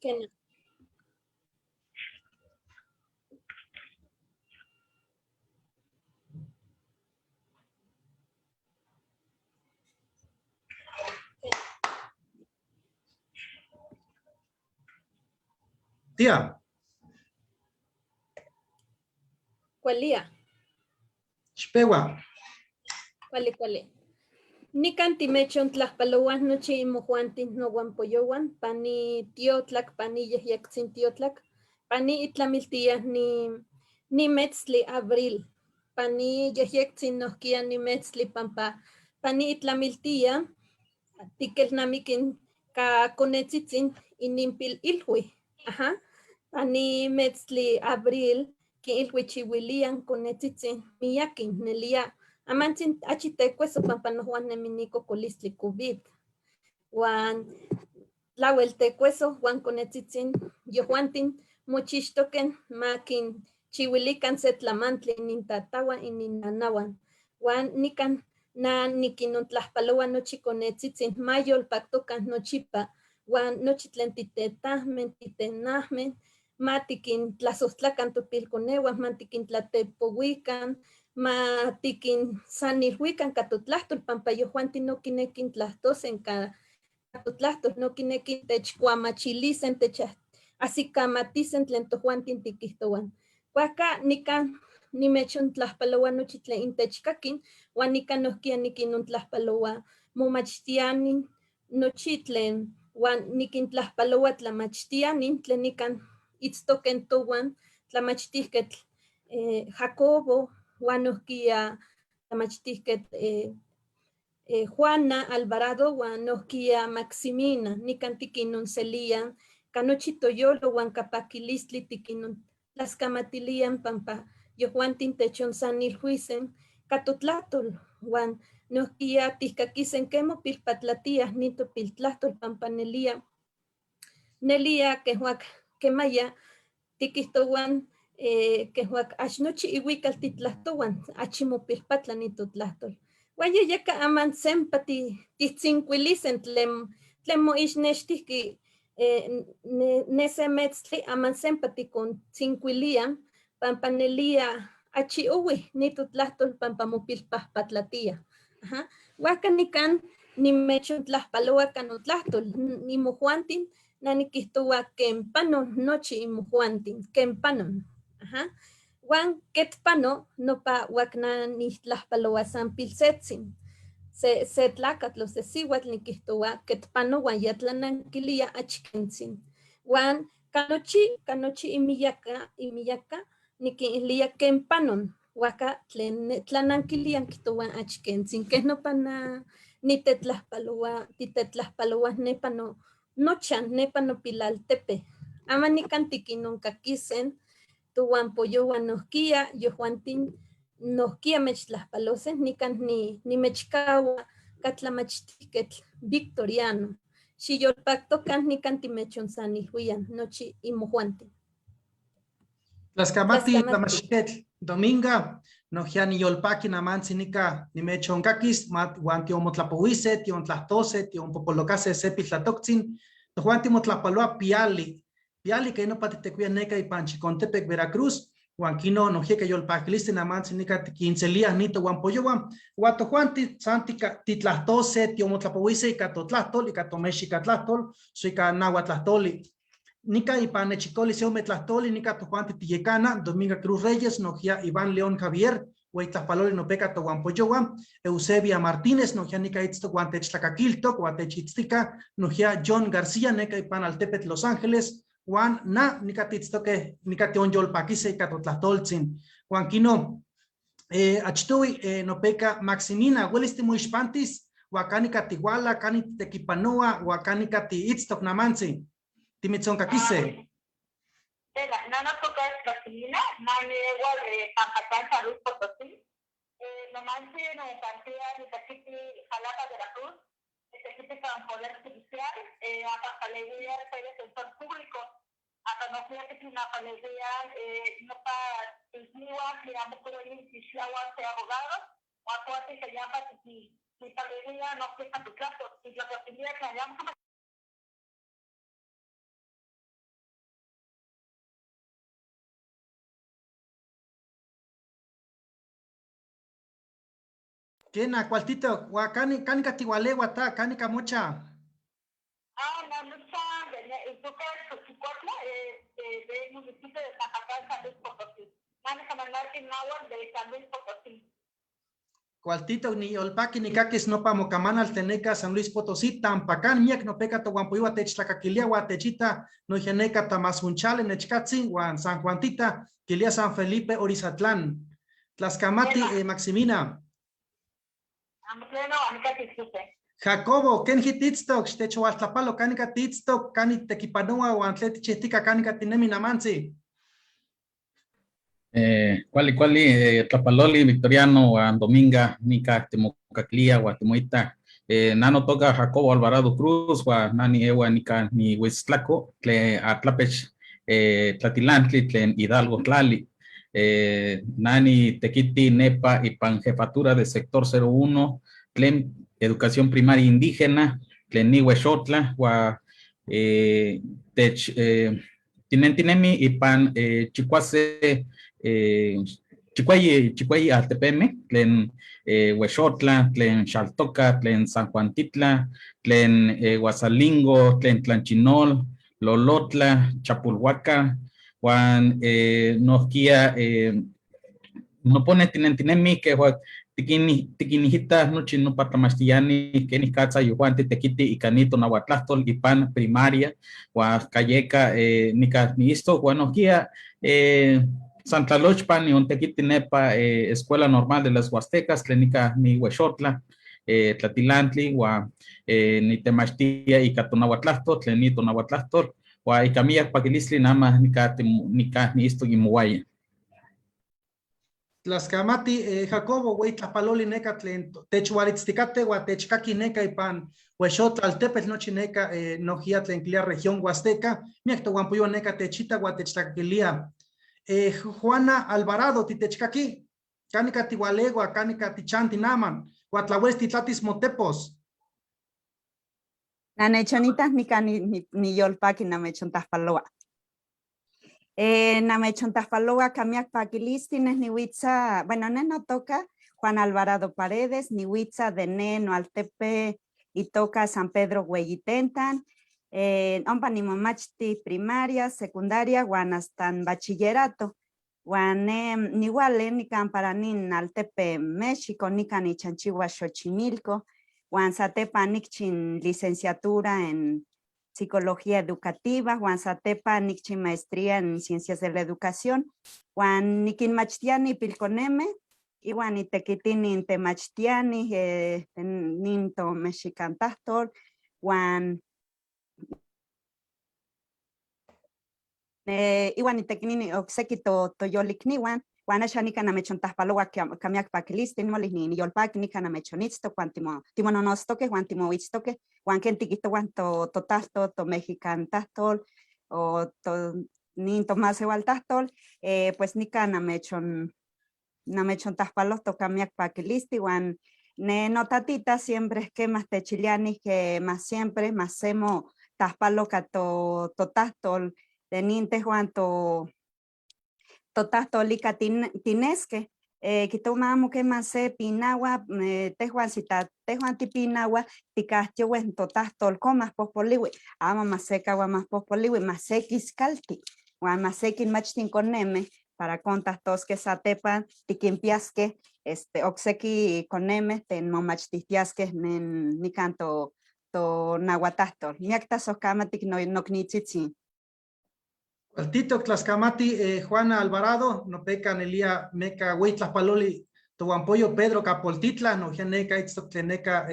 Quena. Tía. Kualia. Xpewa. Kuali, kuali. Nikan timechontlajpalouaj nochi imojuantin nohuampoyohuan, pani tiotlak, pani yejyectzin tiotlak, pani itlamiltiaj ni metztli abril, pani yejyectzin nohkia ni metztli pampa pani itlamiltia, tikelnamikin ka konetzitzin ininpil ilhui. Ajá. Pani metztli abril kinilhuichihuilian konetzitzin miyakin nelia amantzin achi tekueso pampa nojuan nemi ni kokolistli COVID. Huan tlawel tekueso huan konetzitzin yojuantin mochixtoken ma kinchihuilikan se tlamantli inintatawan ininnanawan. Huan nikan na nikinontlajpaloua nochi konetzitzin ma yolpaktokan nochipa huan nochi tlen titetajmen, titenajmen, ma tikintlasojtlakan topilkonewan, ma tikintlatepouikan, ma tikinsanilhuikan ka totlahtol, pampa yojuantin no kinekin tlahtosen ka totlahtol, no kinekin techkuamachilisen, techasikamatisen tlen tojuantin tikijtowan. Kuajka nikan nimechontlajpaloua nochi tlen intechkakin, huan nikan nohkia nikinontlajpaloua momachtiani nochi tlen, huan nikintlajpaloua tlamachtiani tlen nikan itztoken towan tlamachtijketl Jacobo, huan nohkia tlamachtijketl Juana Alvarado, huan nohkia Maximina, nikan tikinonselia ka nochi toyolo huan ka pakilistli tikinon tlaxkamatilian pampa yojuantin techonsanilhuisen ka totlahtol, huan nohkia tihkakisen ken mopilpatlatiaj nin topiltlahtol pampa nelia, nelia kejuak kemaya tikijtowan kejuak ax nochi iwikal titlahtowan, achi mopilpatla nin totlahtol. Huan yeyeka aman sempa tihtzinkuilisen tlen moixnextijki ne se metztli aman sempa tikontzinkuilian pampa nelia achi owi ni totlahtol pampa mopilpajpatlatia. Ajá. Huajka nikan nimechontlajpaloua ka notlahtol, nimojuantin, na nikijtoua ken pano nochi imojuantin, ken panon. Ajá. Huan ketpano nopa huakna nijtlajpaloua san pilsetzin. Se tlakatl o se sihuatl nikijtoua ketpano huan ya tlanankilia achkentzin. Huan kanochi imiyaka nikinlia ken panon. Huajka tlen tlanankilian kijtoua achkentzin. Kej nopa na nitetlajpaloua, titetlajpaloua nepa no nochan, nepa nopilaltepe. Ama nikan tikinnonkakisen tohuampoyowan nohkia, yojuantin nohkia mechtlajpalosen, nikan nimechkaua ka tlamachtijketl Victoriano. Xiyolpaktokan nikan timechonsanilhuian nochi imojuantin. Tlaxkamati, Tlaxkamati. tlamachtijketl Dominga, nohkia niyolpaki namantzi nika nimechonkakis, huan tiomotlapowise, tiontlahtose, tionpopolokase se piltlatoktzin, tojuan timotlapaloa piali, piali que nopa titekuia neka ipan Chicontepec, Veracruz, huan kino nohkia yolpakiliste namantzi nika tikintzeliaj nito huampoyowan, huan tojuan san titlahtose, tiomotlapowise ika totlahtol, ika tomexikatlahtol, so ika nahuatlahtoli. Nika ipan nechicoli se ometlahtoli, nika tojuan titiyekana, Dominga Cruz Reyes, nohkia Iván León Javier, hueytlajpaloli nopeka tohuampoyowan, Eusebia Martínez, nohkia nika itztok huan techtlakakiltok, huan techitztika, nohkia John García, neka ipan Altepetl Los Ángeles, huan na nika titztoke, nika tionyolpakise ika totlahtoltzin. Huan kino, achtui nopeka Maximina, huelis timoixpantis, huan kanika tihuala, kani titekipanoa, huan kanika tiitztok namantzi. Timitzonkakise. Tela, no nos toca Maximina, nani igual Pampatán, San Luis Potosí. Nomantzi no Pantía, ni Taquiti, Jalapa, Veracruz, Taquiti con Poder Judicial, a Pampaleguía, soy defensor público. A conocía que sin Pampaleguía, no pa Tizniwa, ni a Mucuroyin, Tizlawa, sea abogado, o a Cuate se llama Tizpaleguía, no queja tu plato, y lo que tenía que Kena, cualtitoc, huan canica tihualeua ta, canica mocha. Ah, no, mucha de itoca Xochicuautla, del municipio de Tampacán, San Luis Potosí. Nani Martín Náhuatl de San Luis Potosí. Cualtitoc niyolpaqui nicaquis nopa mocamanal tlen neka San Luis Potosí, Tampacán, miac nopeca tohuampoyohua techtlacaquilia huan techita noijya neka Tamazunchale nechcatzin huan San Juantita, quilia San Felipe Orizatlán. Tlascamati, Maximina. Jacobo, ¿kenji titztoc? Xtechoualtlapalo, ¿canica titztoc? ¿Cani tequipanoa huan tlen tichihtica canica tinemi namantzi? Cuali, cuali, Tlapaloli, Victoriano, huan Dominga, nica timocaquilia, huan timoita. Nano toca Jacobo Alvarado Cruz, huan nani ewa nica ni Huitztlaco, tle Atlapech, Tlatilantli, tlen Hidalgo Tlali. Nani tequiti nepa ipan jefatura de sector 01, tlen educación primaria indígena, tlen ni Huexotla, huan tech tinentinemi ipan chicuase, chicuayi, chicuayi altepeme, tlen Huexotla, tlen Xaltoca, tlen San Juantitla, tlen Huazalingo, tlen Tlanchinol, Lolotla, Chapulhuaca, huan nohkia no pone tinentinemi que huan tiquinijita nochi nopa tlamachtiani kenikatza yehuanti tequiti ika ni tonahuatlahtol ipan primaria huan kayeka nika niisto huan nohkia Santlalochpan niontequiti nepa Escuela Normal de las Huastecas tlen nika ni Huexotla, Tlatilantli huan nitemachtia ika tonahuatlahtol tlen ni tonahuatlahtol huan ika miak paquilistli nama nika nika niisto imohuaya. Tlascamati, Jacobo, güey, tlapaloli neka tlen techualitzticate, huan techcaqui neka ipan Huexotla, altepetl nochi neka, nohia tlen quilia región Huasteca, miak tohuampoyohua neka techita huan techtlacaquilia. Juana Alvarado, titechcaqui, canica tihualegua, canica tichanti naman, huan tlahuel titlatis motepos. Nanechonitas nica ni yolpaqui namechontajpaloa. Namechontajpaloa kamiak paquilisti, neh nihuitza, bueno, neh no toca Juan Alvarado Paredes, nihuitza de ne noaltepe y toca San Pedro Hueyitentan. Ompa nimomachti primaria, secundaria, huan hasta en bachillerato. Huan ne nihuale nican para nin altepe México, nican ichanchiwa Xochimilco, huan satepa nichin licenciatura en psicología educativa, huan satepa nichin maestría en ciencias de la educación, huan niquinmachtiani pilconeme, iwan nitequitini temachtiani, nin tomexicantahtol, huan iwan nitequinini ocseki toyolikniwan, huan axan nican namechontajpaloua kamiak pakilisti, nimolih niyolpaki nican namechonitztoc, huan timononotztoque, huan timoitztoque, huan ken tiquihtohuan totahtol, tomexicantahtol, o nin tomaseualtahtol, pues nican namechontajpalohtoc kamiak pakilisti, huan ne notatita siempre quemas techiliani que más siempre más semo tajpaloca totahtol, de nin tehuan totahtol ika tinesque, quitoma amo queman se pinaua, tehuan si ta tehuan tipinaua, ticahtioweh totahtol comas pohpoliui, amo mas se caua mas pohpoliui, mas se quiscalti, huan mas se quinmachtin coneme, para contahtosque satepan tiquimpiasque, ocseki coneme ten momachtihtiasque nen nican to nahuatahtol. Miak tazocamatic nocnitzitzin. Cualtito Tlaxcamati, Juana Alvarado, no peca nelia meca güey tlapaloli, tohuampoyo Pedro Capoltitla, no geneca itztoc tleneca,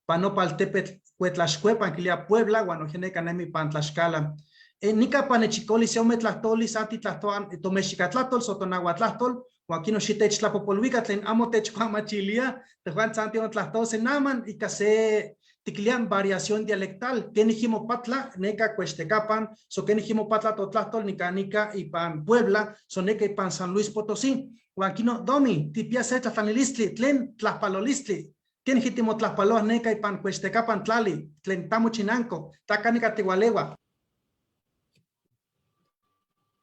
panopaltepetl cuetlaxcuepan, quilia Puebla, guano geneca nemi pan Tlaxcala. Nica panechicoli se ome tlahtoli, santi tlahtoan, tomexicatlatol, sotonahuatlahtol, huaquino xitechtlapopolhuica, tlen amo techcuamachilia, tejuan santi on tlahtose naman, ica se tiquilian variación dialectal, kenijimopatla, neca cuextecapan, so kenijimopatla totlahtol, nica nica ipan Puebla, so neca ipan San Luis Potosí, huaquino domi, tipia se tlatlanilistli, tlen tlahpalolistli, kenijitimotlahpaloa neca ipan cuextecapan tlali, tlen tamuchinanco, tacanica tihualeua.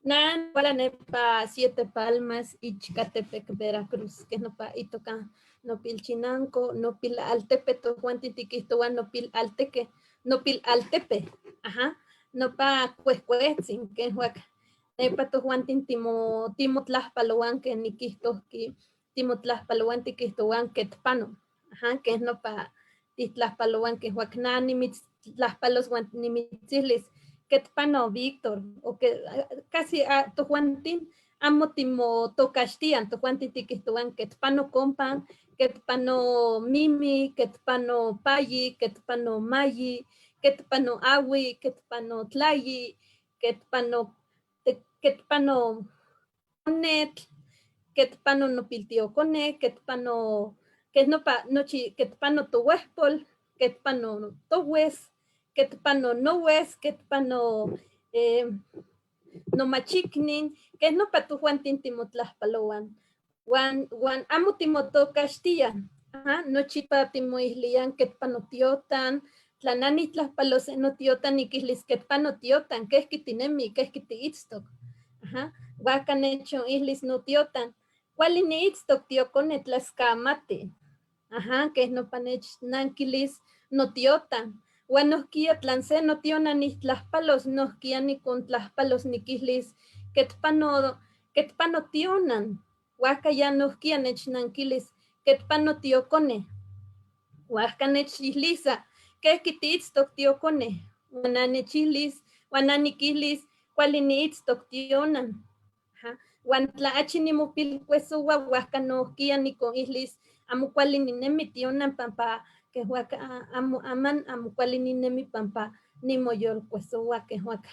Na wala nepa Siete Palmas, Ixcatepec, Veracruz, que nopa itoka nopilchinanco, nopil altepe, tojuanti tiquihtohua nopil alteque, nopil altepe, ajá, nopa cuehcuetzin, que huac nepa tojuantin timo timotlajpalohuan que niquihtohqui timotlajpalohuan tiquihtohuan quetpano, ajá, que nopa tijtlajpalohuan que huac na nimitztlajpalos huan nimitzihlis quetpano Víctor, o que casi tojuantin amo timotocaxtian, tojuantin tiquihtohuan quetpano compan, quetpano mimi, quetpano payi, quetpano mayi, quetpano awi, quetpano tlayi, quetpano quetpano conetl, quetpano nopiltiocone, quetpano que nopa nochi quetpano tohuejpol, quetpano towes, quetpano nowes, quetpano nomachiknin, que nopa tojuantin timotlajpalohuan. Huan, huan amo timotocaxtian, ajá, nochipa timoihlian quetpano tiotan, tla na nitlajpalos notiotan niquihlis quetpano tiotan, quesqui tinemi, quesqui tiitztoc, ajá, huajca nechonihlis notiotan, cuali niitztoc tiocone tlascamati, ajá, que nopa nechnanquilis notiotan, huan nohquia tlan se notiona nihtlajpalos, nohquia nicontlajpalos niquihlis quetpano, quetpano tionan, huajca ya nohquia nechnanquilis quetpano tiocone, huajca nechihlisa quesqui tiitztoc tiocone, huan nechihlis, huan niquihlis cuali niitztoc tionan, ajá, huan tla achi nimopilcuesohua huajca nohquia niconihlis amo cuali ninemi tionan pampa que huaca amo aman amo cuali ninemi pampa nimoyolcuesohua que huaca,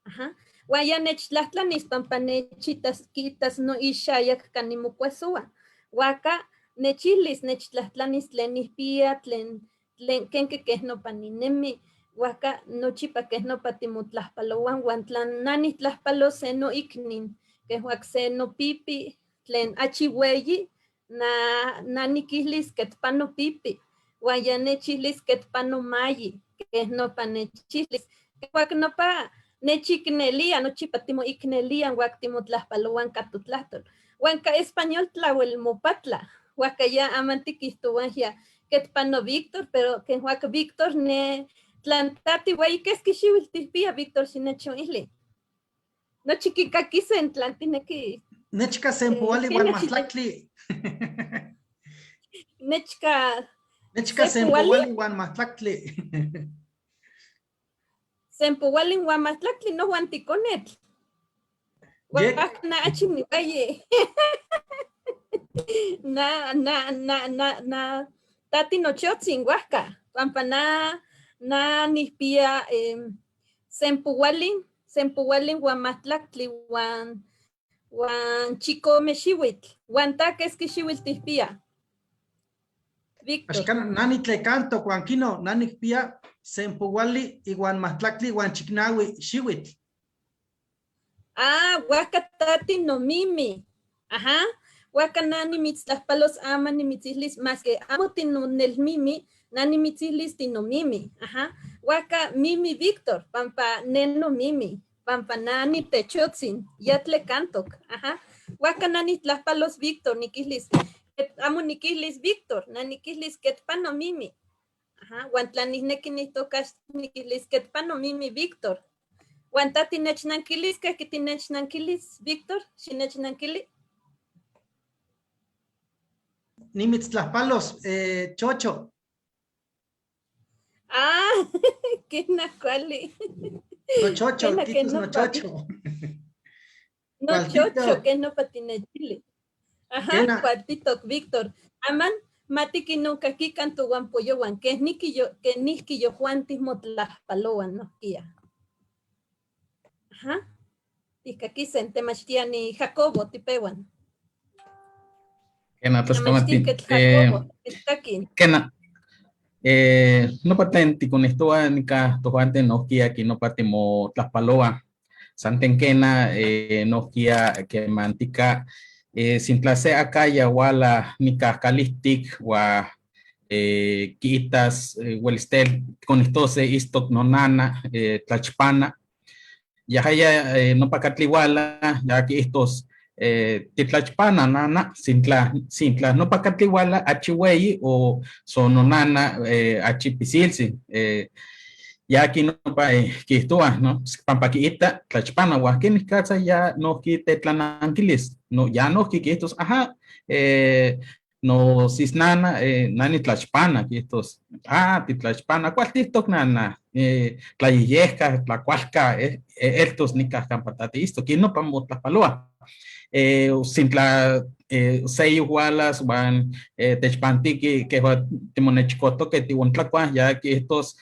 ajá, huan ya nechtlahtlanis pampa nechitas quitas no ixayac canimocuesohua, huaca nechihlis nechtlahtlanis tlen nihpia, tlen tlen kenque queh nopa ninemi, huajca nochipa queh nopa timotlajpalohuan huan tlan na nihtlajpalos se noicnin, que huac se nopipi tlen achi hueyi, na niquihlis quetpano pipi, huan ya nechihlis quetpano mayi, queh nopa nechihlis, huac nopa nechicnelia, nochipa timoicnelian huac timotlajpalohuan ka totlahtol. Huan ka español tlauel mopatla, huajca ya aman tiquihtohuan ya quetpano Víctor, pero que huac Víctor ne tlan tati hueyi quesqui xiuitl tihpia Víctor xinechonihli. Nochi kikakisen tlan tineki. Nechca sempoali huan mahtlactli. Nechca Nechca sempoali huan mahtlactli. Sempoali huan mahtlactli no huan ticonetl. Huan na achi nihueyi. Na na na na na tati nochotzin huajca pampa na na nihpia sempoali, sempoali huan mahtlactli huan huan chicome xiuitl, huan ta quesqui xiuitl tihpia. Víctor. Axkan nani tlecantoc huan quino nani nicpia sempoali ihuan mahtlactli huan chicnahui xiuitl. Ah, huajca tati nomimi. Ajá. Huajca na nimitztlajpalos ama nimitzihlis más que amo tinonelmimi, na nimitzihlis tinomimi. Ajá. Huajca mimi Víctor, pampa neno mimi, pampa nani techotzin, ya tlecantoc. Ajá. Huajca nani tlajpalos Víctor, niquihlis, amo niquihlis Víctor, na niquihlis quetpano mimi. Ajá. Huan tla nihnequi nihtocax niquihlis quetpano mimi Víctor. Huan ta tinechnanquilis, ¿qué tinechnanquilis, Víctor? Xinechnanquili. Nimitztlajpalos, chocho. Ah, qué nacuali. No chocho, Quena que quitos no no pa- chocho. No Cualtito. chocho, que no patinechili. Ajá, Quena. cuartito, Víctor. Aman, matiki nunca kikan tu guampoyowan, que niki yo, que niki yo juantis motlajpalowan, no kia. Ajá. Tihkakisen, temachtiani Jacobo, tipewan. Kena tlaskamati. Temachtin que Jacobo, tihkakin. Kena. Nopa tlen tikonihtowa nika tojuantin nohkia kinopa timotlajpaloa. Santen kena nohkia kemantika sintla se acaya wala nika kalihtik wa kiitas welistel tikonehtose istok nonana tlachpana. Yajaya nopa katli wala ya kiihtos titlachpana nana sintla nopa katli wala achi hueyi o sononana achi pisiltzi ya nopa kiihtowa, no, pampa kiita tlachpana huan kenikatza ya nohki tetlananquilis, no, ya nohki kiihtos ajá, no sisnana nani tlachpana kiihtos ah titlachpana cualtihtoc nana tlayeyejca tlacualca eltos nicah campa tatiisto kinopa motlajpaloa sintla seyoc walas huan techpantiki quehua timonechicojtoque tihuontlacua ya kiihtos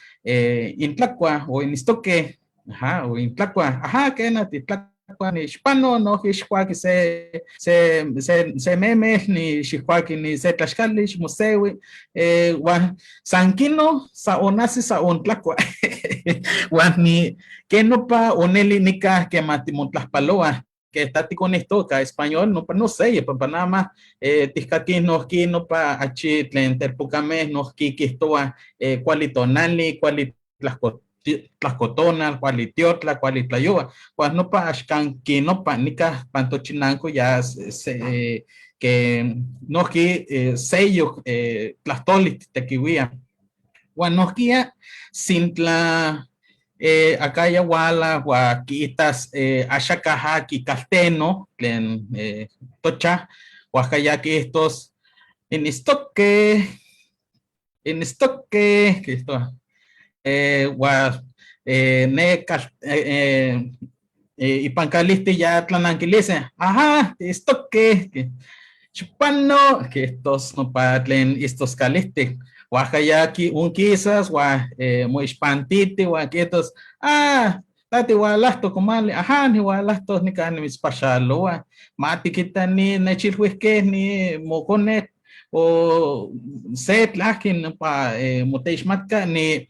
intlacua o inistoque ajá o intlacua ajá quena titlacua nixpano nohki xcuaqui se memel ni xijcuaqui ni se tlaxcali ximosehui huan san quino sa onasi sa ontlacua huan ni que nopa oneli nicah quema timotlajpaloa que ta ticonihtoca español nopa no sé pampa nada más tihcaquij nohki nopa achi tlen telpocameh nohki kihtowa cuali tonali, cuali tlahcotonal, cuali tiotla, cuali tlayoua, huan nopa axkan kinopa nicah pan tochinanco ya se que nohki seyoc tlahtoli titequiuia. Huan nohkia sintla acaya wala huan quiitas axacaja quicalteno tlen tocha huajca ya quiihtos inistoque, inistoque, quiihtowa huan ne ipan calihti ya tlananquilise ajá tiistoque, xipano quiihtos nopa tlen istos calihtic huajca ya onquisas huan moixpantiti huan quiihtos ah ta tihualahtoc comali ajá nihualahtoc nican nimitzpaxaloa ma tiquita ni nechilhuihque ni mocone o se tlahqui nopa moteixmatca ni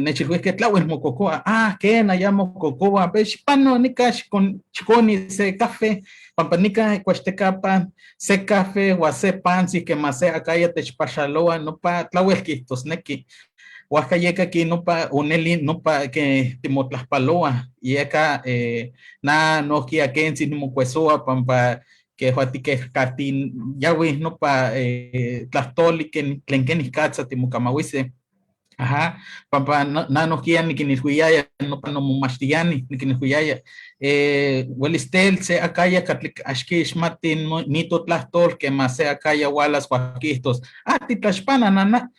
nechilhuihque tlahuel mococoa ah quena ya mococoa pues xipano nica xiconi se café pampa nica cuaxtecapan se café huan se pantzi quema se acaya techpaxaloa nopa tlahuel quihtosnequi huajca yeca nopa oneli nopa que timotlajpaloa yeca na nohkia quentzi nimocuesoa pampa quehua tiquehcaltin nopa tlahtoli tlen kenikatza timocamahuise ajá pampa na nohkia niquinilhuiyaya nopa nomomachtiani niquinilhuiyaya uelis tel se acaya katli axquixmati ni totlahtol quema se acaya walas huan quihtos ah titlaxpana nana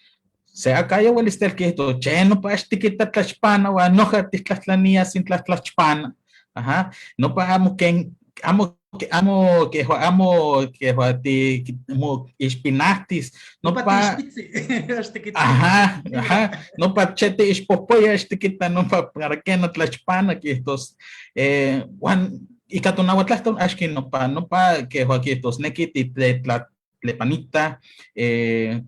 se acaya uelis tel quihtos che nopa axtiquita tlaxpana huan noja tijtlajtlania sin tlajtlachpana ajá nopa amo ken amo amo quehua amo quehua ti mo ixpinahtis nopa ajá ajá nopa che tiixpohpoya axtiquita nopa para que no tlachpana quihtos huan ika tonahuatlahtol axqui nopa nopa quehua quihtosnequi titletlapanita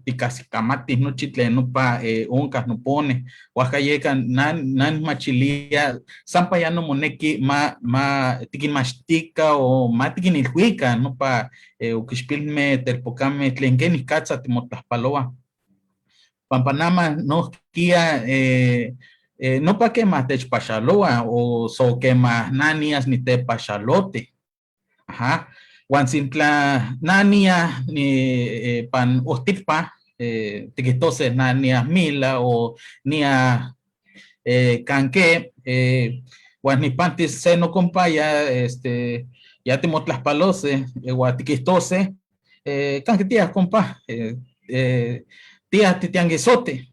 ticahsicamatis nochi tlen nopa oncah nopone huajca yeca na nihmachilia sampa ya no monequi ma tiquinmachtica o ma tiquinilhuica nopa oquixpilmeh telpocameh tlen kenikatza timotlajpaloa pampa nama nohkia nopa quema techpaxaloa o so quema na nias nitepaxaloti ajá huan sintla na nia ni pan ohtilpa tiquihtose na nia mila o nia canque huan nipantis se nocompa ya ya timotlajpalose huan tiquihtose canque tias compa tias titianguisote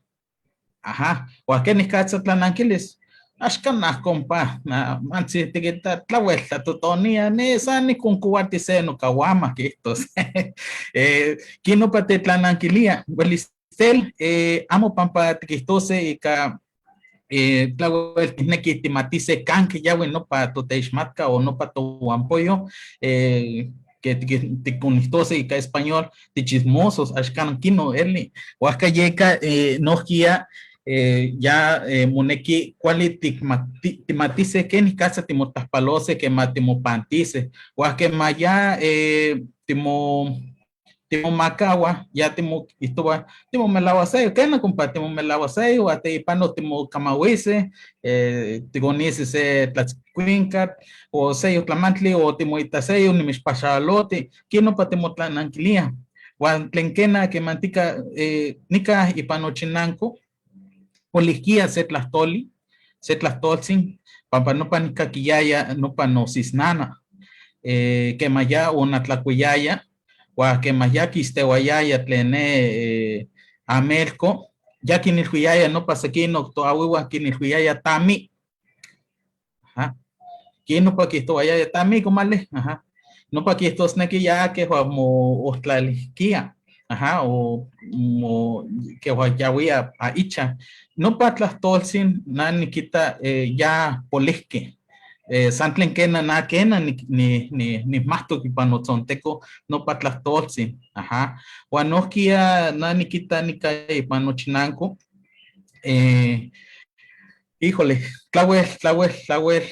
ajá huan kenikatza tlananquilis axkanah compa na mantzi tiquita tlauel tlatotonia ne san niconcuati se nocahuama quihtos kinopa tetlananquilia uelis tel amo pampa tiquihtose ika tlauel tijnequi timatise canque yaui nopa toteixmatca o nopa tohuampoyo que ticonihtose ika español tichismosos axkan kino eli huajca yeca nohkia ya monequi cuali timatise kenikatza timotlajpalose quema timopantise huan quema ya Timomacahua, ya timoquihtohuah timomelauaseyoj, quena compa timomelauaseyoj uan teipano timocamahuise, ticonise se tlatzcuincatl o seyoc tlamantli o timoitaseyoj nimixpaxaloti, quin nopa timotlananquiliah. Huan tlen quena quemantica nica ipan nochinanco polihquia se tlahtoli, se tlahtoltzin, pampa nopa nicaquiyaya nopa nosisnana, quema ya onatlacuiyaya, huan quema ya quistehuayaya tlen ne amelco, ya quinilhuiyaya nopa sequinoc toahuihuan quinilhuiyaya tami. Ajá. Quin nopa quihtohuayaya tami comale, ajá. Nopa quihtosnequi ya quehua moohtlalihquia, ajá, o mo quehua yahuia a icha. Nopa tlahtoltzin na niquita ya polihqui. San tlen quena na quena nihmahtoc ipan notzonteco nopa tlahtoltzin, ajá. Huan nojquia na niquita nica ipan nochinanco, híjole, tlawel, tlawel, tlawel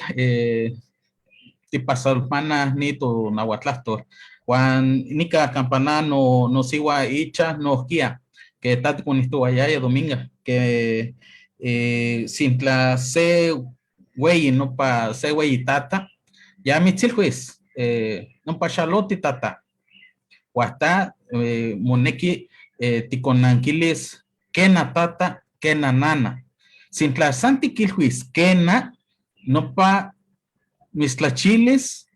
tipasalmana ni tonahuatlahtol. Huan nica campa na nosiua icha nojquia, que ta ticonihtohuayaya Dominga, que sintla se hueyi nopa se hueyi tata, ya mitzilhuis, nopa xaloti tata. Huan ta monequi ticonanquilis quena tata, quena nana. Sintla san tiquilhuis quena, nopa mitztlachilis,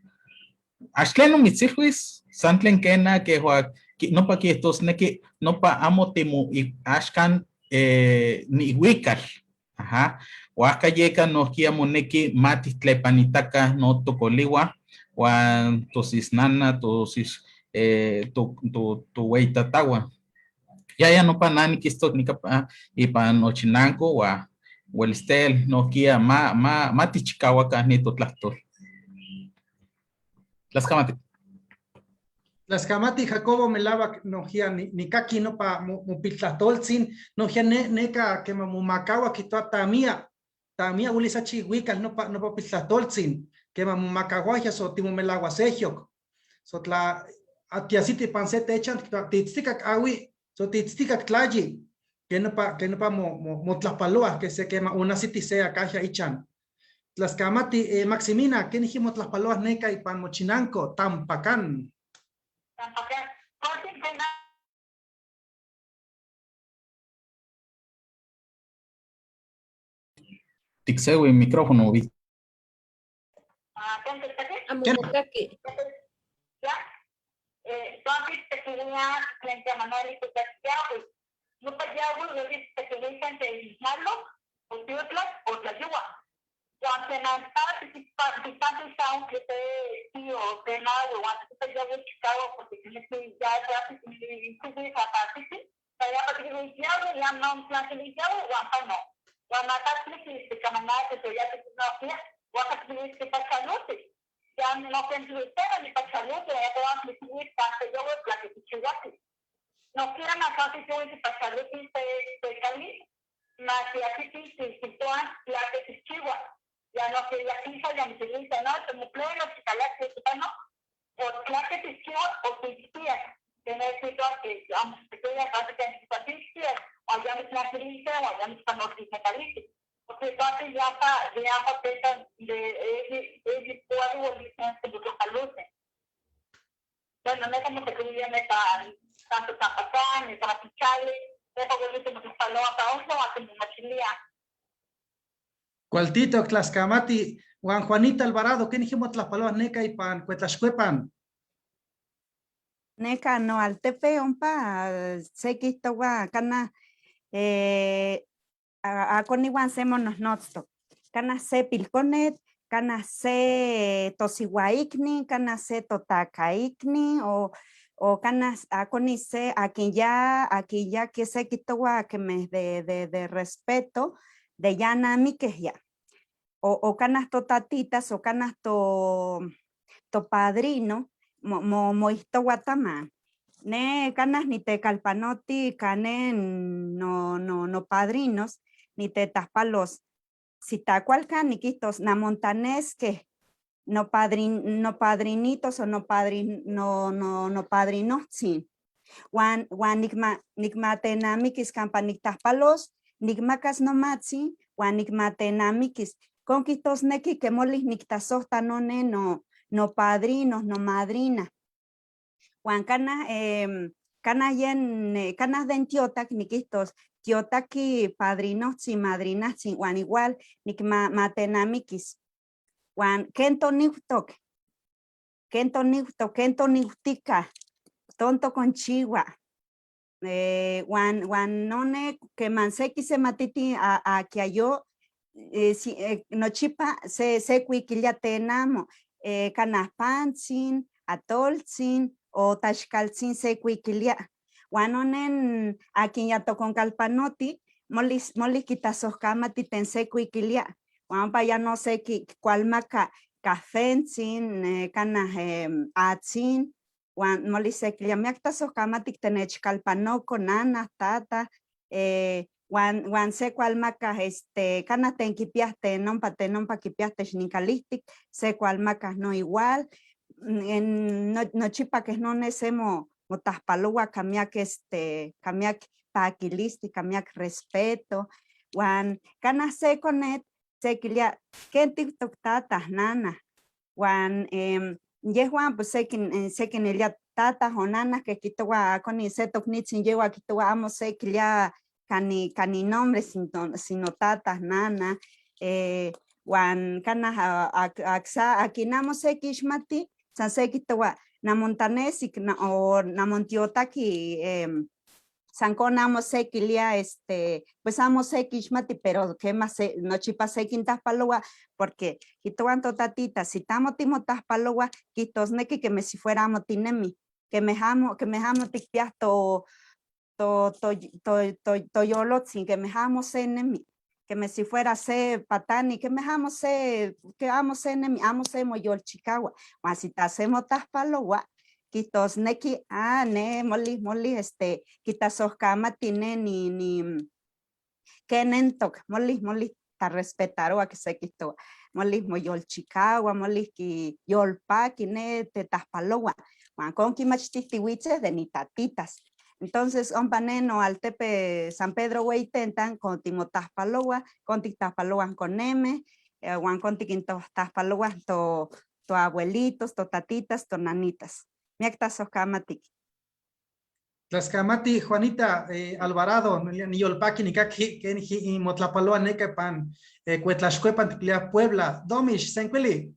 ax tleno mitzilhuis, san tlen quena quehua nopa quihtosnequi nopa amo timo axcan nihuical. Ajá. Huajca yeca nohquia monequi ma tihtlepanitaca no tocoligua, huan tosisnana, tosis tohueyitatahuan. Ya nopa na niquistoc nica ipan nochinanco huan huelistel nohquia ma tichcahuaca ni totlahtol. Tlaxcamati. Tlaxcamati Jacobo melahuac nohquia nicaqui nopa mopiltlahtoltzin, nohquia neca quema momacahua quihtoa tamia, tamia huelis achi huical nopa piltlahtoltzin, quema momacahuahia so timomelahuasejyoc, so tla tiasiti ipan se techan, titzticac ahui, so titzticac tlayi, que nopa motlahpaloa, que se quema onasiti se acahia ichan. Tlaxcamati, Maximina, ¿qué motlahpaloa neca ipan mochinanco? Tampacán. Tampacán. Tixewi micrófono, vi. Amomocaqui. Ya. Entonces, te quería frente a Manuel y tu yahui. No pa yahui, te quería entre Malo, o Tiotla, o Tlayua. Cuando se lanzaba, si está que te tío, te nada, cuando te yahui Chicago, porque tiene que ya se hace, y tú ves a partir, para que yahui, ya no, plan que yahui, guampa no. Cuando acá que se caminaba, que se ya que no hacía, guampa que se pachalote. Ya no se entristera ni pachalote, ya te van a decir, pase yo, la que se chihuahua. No quieran acá que yo ese pachalote se cali, más que aquí sí se sitúan la que se chihuahua. Ya no que la quinta ya me se dice, no, como pleno, si cala que se no, o la que se chihuahua o se espía. Tener que vamos, que ya pasa que se espía, o ya me tranquiliza, o ya me está no se caliente. Porque entonces ya pa de ese pueblo licencia de los. Bueno, no como se quería tanto Tampacán, ni Tamapichale, pero bueno, se nos instaló hasta Oslo, hasta Machilia. Cualtito, Tlaxcamati, Juan Juanita Alvarado, ¿qué dijimos Tlaxpaloas neca y pan, Cuetlaxcuepan? Neca no altepe ompa, sequito cana, aconiwan semonos notztoc. Cana se pilconet, cana se tosihuaicni, cana se totacaicni, o cana aconi se a quien ya que se quitowa que me de respeto, de ya nami que ya. O canas totatitas, o canas to padrino, moistohuatama. Ne canas ni te calpanoti, cane no padrinos, ni te taspalos. Si tacualca ni quitos, na montanesque, no padrinitos o no padrinotzin. Huan nikmatenamikis kampa niktlajpalos, nikmakas nomatzin huan nikmatenamikis. Con quihtosneki que molih niktlasojtla none no nopadrino, nomadrina. Huan kanaj kanaj yen kanaj den tiotak nikihtos tiotaki padrinohtzin, madrinahtzin huan igual nikmatenamikis. Huan ken toniutok, ken toniutok, ken toniutika, tonto konchiwa. Huan none keman seki sematiti akiayo, nochipa se kuikilia tenamo, kanaj pantzin, atoltzin o tlaxkaltzin se kuikilia. Huan nonen akin ya tokonkalpanoti, molih kitlasojkamati tlen se kuikilia. Huan ompa ya no se kualmaka cafentzin, kanaj atzin, huan molih sekilia miak tlasojkamati tenechkalpanoko nana, tata, huan se kualmaka kanaj tlen kipiah tlen ompa kipiah techninkalihtik, se kualmaka no igual, nochipa kej none se motlajpaloua ka miak ka miak pakilistli, ka miak respeto, huan kanaj se konetl sekilia ken tiutok tata, nana, huan yehwan pues sekinilia tata o nana ke kihtowa koni se toknitzin yewa kihtowa amo sekilia kani nombre sino tata, nana, huan kanaj akin amo sekixmati san se kihtowa namontanesi o namontiotaki, san con amo sekilia, pues amo sekixmati, pero kema nochipa sekintlajpaloua, porque kihtowa totatita, si tamo timotlajpaloua, kihtosneki keme si fuera amo tinemi, kemeh amo tikpiah toyolotzin, kemeh amo se nemi, keme si fuera se patani, kemeh amo se, ke amo se nemi, amo se moyolchikaua, huan si ta se motlajpaloua, kihtosneki, ah, ne molih, molih, kitlasojkamati ne ni kenentok, molih, molih tlarespetaroa ke se kihtowa, molih moyolchikaua, molih kiyolpaki ne tetlajpaloua, huan kon kimachtihtihuitzeh de nitatitas. Entonces ompa ne noaltepe San Pedro Hueyitentan kon timotlajpaloua, kon tiktlajpalouah konemeh, huan kon tikintlajpalouah toabuelitos, totatitas, tonanitas. Miak tlasojkamatiki. Tlaxcamati, Juanita Alvarado, niyolpaki nikaki ken motlapaloa neka pan Cuetlaxcuepan tiklia Puebla. Domish, senkuili.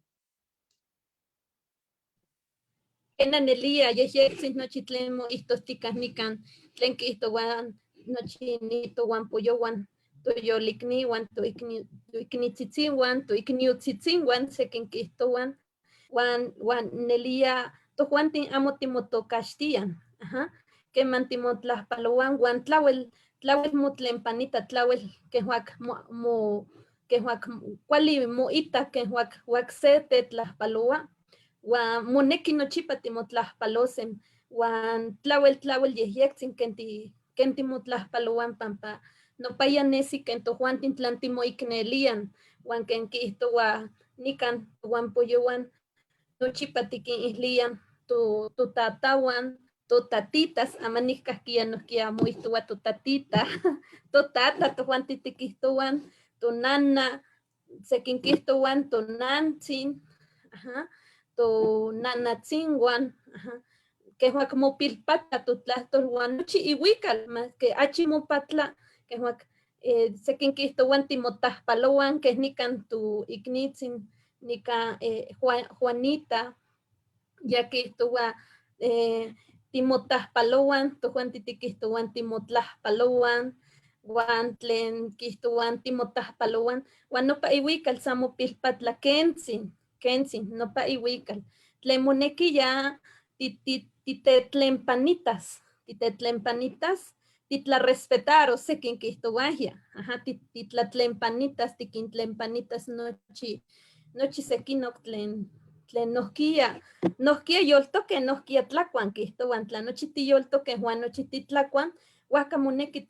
Kena nelia, yehyetzin nochi tlen moihtohtikah nikan, tlen kihtowan nochi nitowan poyowan, toyolikniwan, toiknitzitzinwan, toikniutzitzinwan, sekin kihtowan, huan nelia tojuantin amo timotokaxtian, aha, keman timotlajpaloan, huan tlawel, tlawel motlempanita, tlawel kejuak mo, kejuak kuali moita, kejuak huak se tetlajpaloa, huan moneki nochipa timotlajpalosen, huan tlawel, tlawel yehyetzin ken timotlajpaloan pampa nopaya nesi ken tojuantin tlan timoiknelian, huan ken kihtowa nikan huan poyowan, nochipa tikinihlian totatawan, totatitas, ama nikahkia nohkia moihtowa totatita, totata tojuantin tikihtowan, tonana, sekinkihtowan tonantzin, aha, tonanatzinwan, aha, kejuak mopilpatla totlahtol huan nochi iwikal, mas que achi mopatla, kejuak sekinkihtowan timotlajpalowan, keh nikan tu iknitzin, nika Juanita, ya kihtowa timotlajpalowan, tojuantin tikihtowan timotlajpalowan, huan tlen kihtowan timotlajpalowan, huan nopa iwikal sa mopilpatla kentzin, kentzin, nopa iwikal. Tlen moneki ya titetlenpanitas, titetlenpanitas, titlarespetaro sekin kihtowahia, aha, titlatlenpanitas, tikintlenpanitas nochi, nochi sekinok tlen, tlen nohkia, nohkia yoltoke, nohkia tlakuan kihtowan, tla nochi tiyoltoke, huan nochi titlakuan, huajka moneki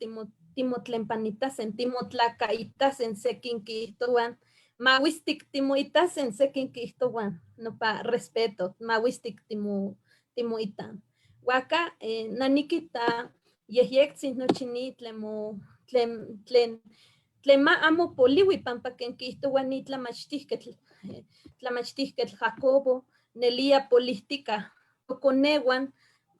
timotlenpanitasen, timotlakaitasen sekin kihtowan, mawistik timoitasen sekin kihtowan, nopa respeto, mawistik timoitan. Huajca na niquita yejyectzin nochi ni tlen mo tlen tlen tlen ma amo polihui pampa quen quiijtohua ni tlamachtijquetl tlamachtijquetl Jacobo nelía polihtica toconehuan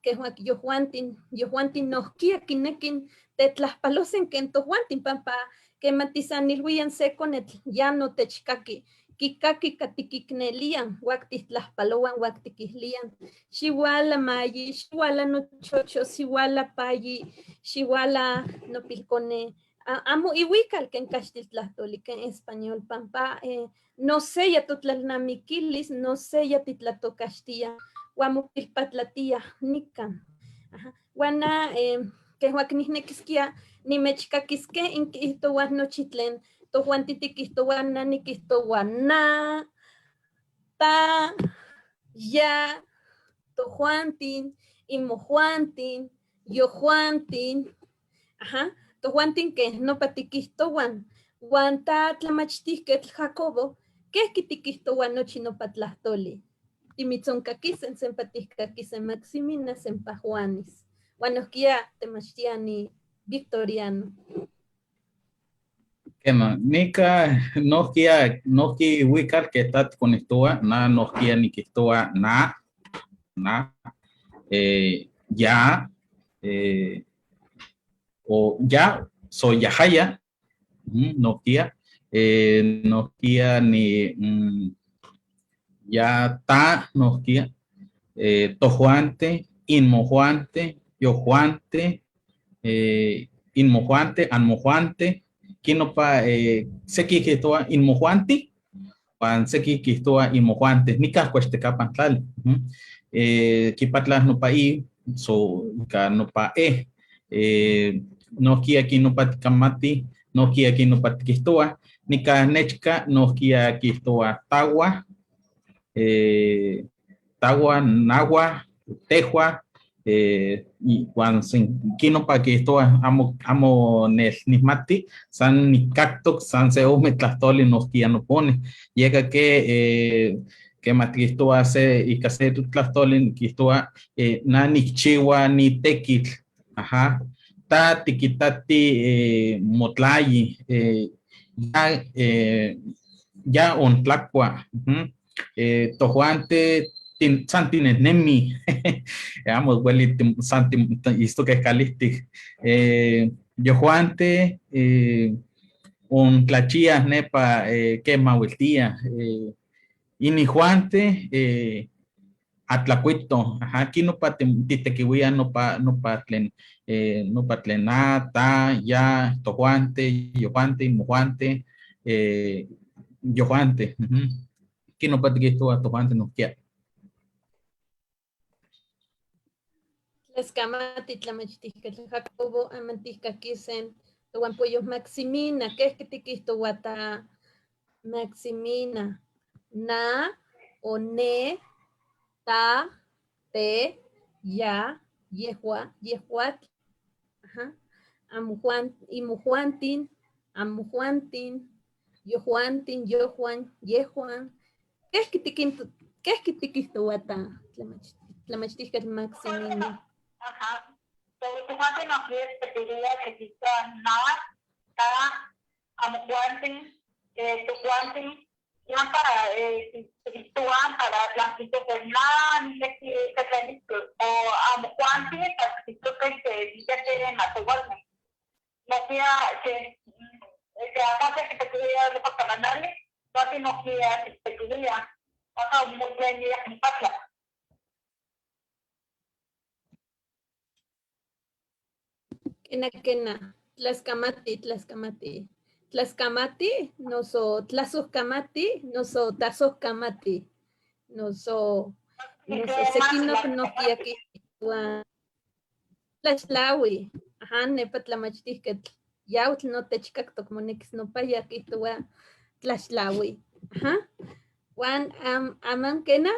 quej yojuantin yojuantin nohquia quinequin tetlajpalosen quen tojuantin pampa quema tisanilhuiyan se conetl ya no techcaqui quicaqui catiquicnelian huac tijtlajpalohuan huac tiquijlian xihuala mayi, xihuala nochocho, xihuala payi, xihuala nopilcone amo ihuical quen caxtiltlahtoli quen español pampa no seya totlalnamiquilis, no seya titlatocaxtia huan mopilpatlatia nican. Huan na quej huac nijnequisquia nimechcaquisque inquiijtohuaj nochi tlen tojuanti tiquijtohua na niquijtohua na, ta, ya, tojuantin, imojuantin, yojuantin, ajá, tojuantin quej nopa tiquijtohuan. Huan ta tlamachtijquetl Jacobo, ¿quejqui tiquijtohua nochi nopa tlahtoli? Timitzoncaquisen, sempa tijcaquisen Maximina, sempa Juanis. Huan nohquia temachtiani Victoriano. Quema, nica nohquia nohqui huical que ta ticonihtoua, na nohquia niquihtoua na, na, ya, o ya, soy yajaya, nohquia, nohquia ni, ya ta nohquia, tojuante, inmojuante, yojuante, inmojuante, anmojuante, quinopa seki quihtoua inmojuanti, huan seki quihtoua inmojuante, nicah cuextecapan tlali, quipatlah nopa i, so ica nopa e, nohquia quinopa ticamati, nohquia quinopa tiquihtoua, nicah nechca nohquia quihtoua taua, taua, nahua, tehua, huan quinopa quihtoua amo, amo nel nihmati, san nicactoc, san se ome tlahtoli nohquia nopone, yeka que quema tiquihtoua se ica se tlahtoli quihtoua na nicchiua ni tequitl, ajá, ta tiquitati motlayi, ya, ya ontlacua, tojuante san tinenemi, amo hueli san istoque calihtic, yojuante ontlachia nepa que mahuiltia, inijuante atlacuito, ajá, quinopa titequihuia nopa, nopa tlen, nopa tlen na, ta, ya, tojuante, yojuante, mojuante, yojuante, quinopa tiquihtoua tojuante nohquia. Tlaxcamati tlamachtijquetl Jacobo aman tijcaquisen tohuan pollo Maximina, ¿qué tiquihtoua ta Maximina? Na, o ne, ta, te, ya, yehua, yehuatl, ajá, amujuan, imujuantin, amujuantin, yojuantin, yojuan, yejuan. ¿Qué tiquihtoua ta tlamachtijquetl Maximina? Ajá. Pero tojuantin nohquia tepiliya que quihtoua na, ta, amujuantin, tojuantin, yan para tiquihtoua para tlan quihtoque na, ninequi tlatlanihto, o amujuantin para quihtoque que ninequi masewalme. Nohquia que que aparte que tequilia nopa camanali, tojuantin nohquia tequilia, oja motlen nipatla. Quena, quena, tlaxcamati, tlaxcamati, tlaxcamati, noso tlazohcamati, noso tazocamati, noso, noso sequinoc nohquia quihtoua tlaxtlaui, ajá, nepa tlamachtijquetl yautl no techcactoc monequis nopaya quihtoua tlaxtlaui, ajá, huan aman quena,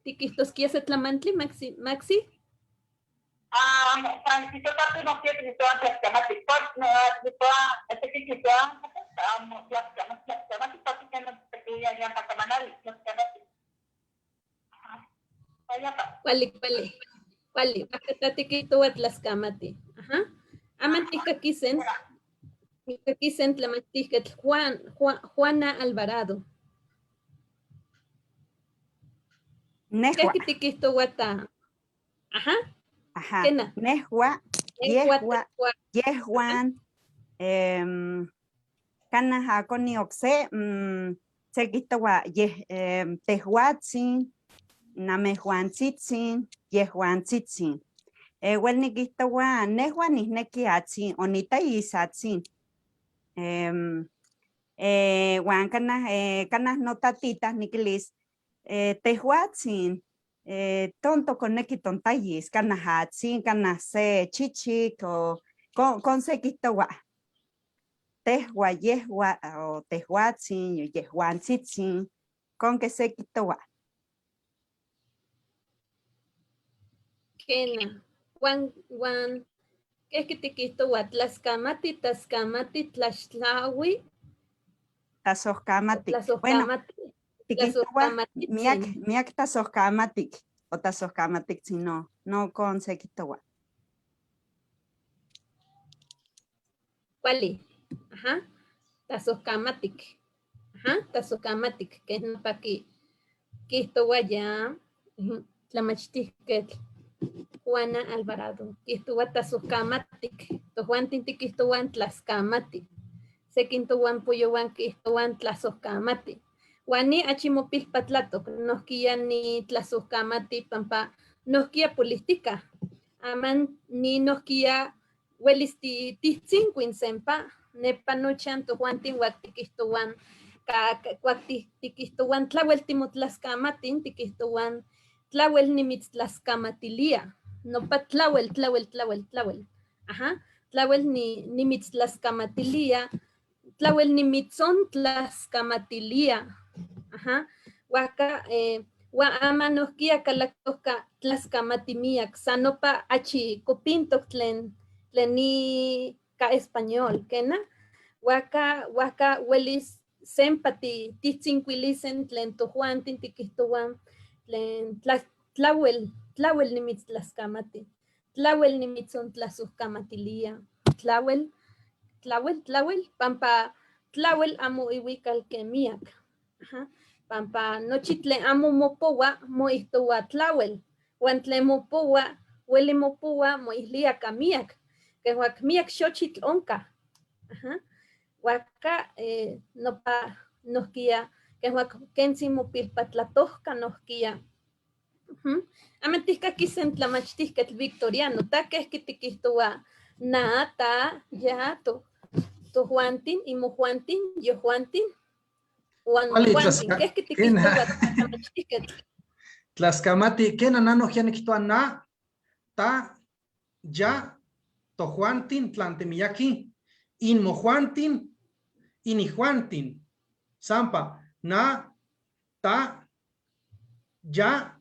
tiquihtosquia se tlamantli, Maxi, Maxi. Francisco nohquia tiquihtoua tlaxcamati, no, tiquihtoua, este quihtoua, amo tlaxcamati, tlaxcamati, porque no tequilia ya pa camanali, tlaxcamati. Ajá. Cuali, cuali. Kuali, huajca tiquihtohua tlaskamati. Ajá. Aman tijcaquisen, tijcaquisen tlamachtijquetl Juana Alvarado. Nejua. ¿Qué tiquihtohua ta? Ajá. Ajá. Kena. Nejua, Nejua, yehua, tejua. yehuan, kanaj akoni okse, sekihtowa yeh, tejuatzin, namejuantzitzin, yehuantzitzin. Wel nikihtowa nejua nihneki atzin, o nitayis atzin. Uan kanaj notatita niquilis, tejuatzin, tonto koneki tontayis, kanaj atzin, kanaj se chichik, o kon sekihtowa. Tehua, yehua, o tejuatzin, yehuantzitzin, con que sekihtowa. Kena, wan, wan, ¿qué tikihtowa? Tlaskamati, taskamati, tlaxtlawi. Tlasojkamati. Bueno, Tlasojkamati. tikihtowa Tlasojkamatitzin. miak tlasojkamatik o tlasojkamatiktzin, no, no con sekihtowa. Kuali, ajá, tlasojkamatik, ajá, tlasojkamatik, que nopa kihtowa ya, ujú, tlamachtijketl Juana Alvarado, kihtowa tlasojkamatik, tojuantin tikihtowan tlaskamati, sekintowan poyowan kihtowan tlasojkamati. Uan ni achi mopilpatlatok, nohkia ni tlasojkamati pampa nohkia polihtika, aman ni nohkia welis tihtzinkuin sempa, nepa nochan tojuantin uak tikihtowan, ka, uak tikihtowan tlawel timotlaskamatin, tikihtowan tlawel nimitztlaskamatilia, nopa tlawel, tlawel, tlawel, tlawel, ajá, tlawel nimitztlaskamatilia, tlawel nimitzontláskamatilia, ajá, huajca, uan ama nohkia kalaktoka tlaskamati miak, san nopa achi kopintok tlen ni ka español, kena, huajca, huajca welis sempa tihtzinkuilisen tlen tojuantin tikihtowan tlen tlawel, tlawel nimitztlaskamati, tlawel nimitzontlasuhkamatilia, tlawel, tlawel, tlawel, pampa tlawel amo iwikal ke miak, ajá, pampa nochi tlen amo mopowa moihtowa tlawel, uan tlen mopowa, weli mopowa moihlia ka miak, kehuak miak xochitl onka, ajá, huajca, nopa nohkia, kehuak kentzi mopilpatlatohka nohkia. Ujú. Aman tihkakisen tlamachtijketl Victoriano, ta kehki tikihtowa na, ta, ya, to, tojuantin, imojuantin, yojuantin, uan Kuali, mojuantin, kehki kena. tikihtowa tlamachtijketl. Tlaskamati, kena na nohkia nikihtowa na, ta, ya, tojuantin, tlantemiyaki, inmojuantin, inijuantin. Sampa, na, ta, ya,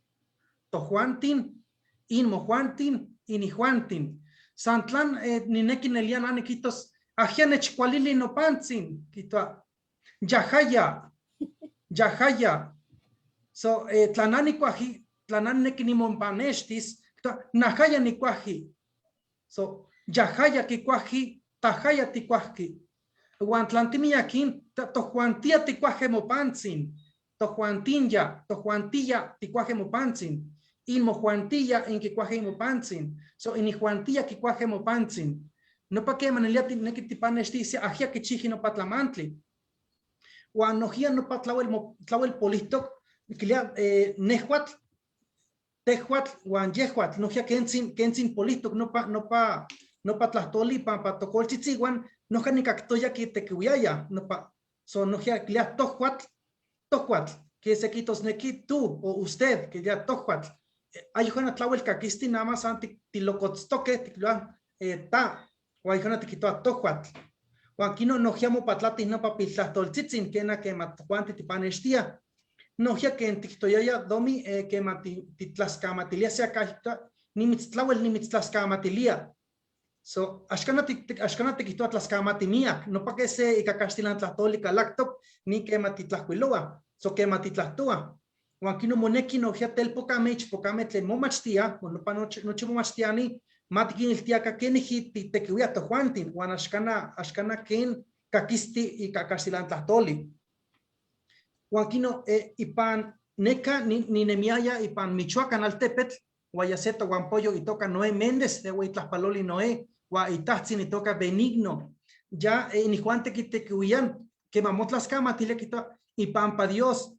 tojuantin, inmojuantin, inijuantin. Santlan, nineki nelia na nikitos, ajia nechkualili nopantzin, kitoa, yajaya, yajaya. So, tlanani kuaji, tlanani neki nimonpanextis, kitoa, najaya nikuaji. So, yajaya kikuaji, tajaya tikuajki. Uan tlantimiyakin, tojuantia tikuaje mopantzin, tojuantinya, tojuantia tikuaje mopantzin, inmojuantia inquikuaje mopantzin, so inijuantia kikuaje mopantzin. Nopa que manelia neki tipanextisi, ajia kichiji nopa tlamantli. Uan nojia nopa tlawel tlawel polistok, kilia nejuatl, tejuatl, uan yejuatl, nojia kentzin polistok, nopa tlahtoli, pampa tokoltzitziuan, noja nikaktoya kitekiwiaya, nopa, so nojia kilia tojuatl, tojuatl, que se quitosneki tú o usted, que ya tojuatl. Ayojana tlawel kakisti nada más anti tilokotztoque, tikloan ta, o ayojana tikitoa tojuatl. Huan kino nojia mopatlati nopa piltlahtoltzitzin, kena que matojuanti tipanextia. Nojia que tiktoyaya domi que titlaskamatilia sea kajta, nimitztlawel nimitztlaskamatilia. So, axkana tikihtoa tlaskamatimiak, no pa que se ika kaxtilan tlahtoli kalaktok, ni que matitlajkuiloa, so que matitlahtoa. Huan quino moneki nohkia telpocame, ichpocame tlen momachtia, nopa nochi momachtiani, ma tiquiniltiaca kenijki titequihuia tojuantin, huan axcana ken caquisti ika caxtilantlahtoli. Huan quino ipan neca ninemiaya ipan Michoacán altepetl, huan se tohuampoyo itoca Noé Méndez, de Huitlajpaloli Noé, huan itahtzin itoca Benigno. Ya inijuan tequitequihuian, que mamotlascamatilia quitoa ipampa Dios,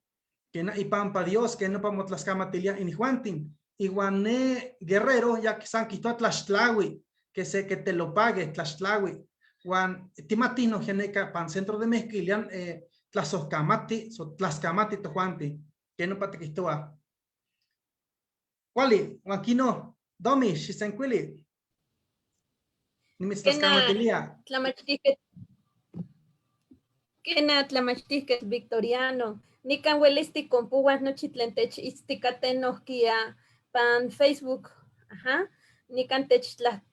que na, ipampa Dios, que no pamotlascamatilia inijuantin. Iguan ne Guerrero, ya que san quitoa tlaxtlahui, que se que te lo pague, tlaxtlahui. Huan timatino geneca pan centro de México, ilian tlasocamati, so tlascamati tojuanti, que no patiquistoa. Cuali, huan quino, domi, xisencuili. Nimitztlascamatilia. Kena tlamachtijketl Victoriano, nikan welis tikonpuas nochi tlen techitztikaten nohkia pan Facebook, ajá, nikan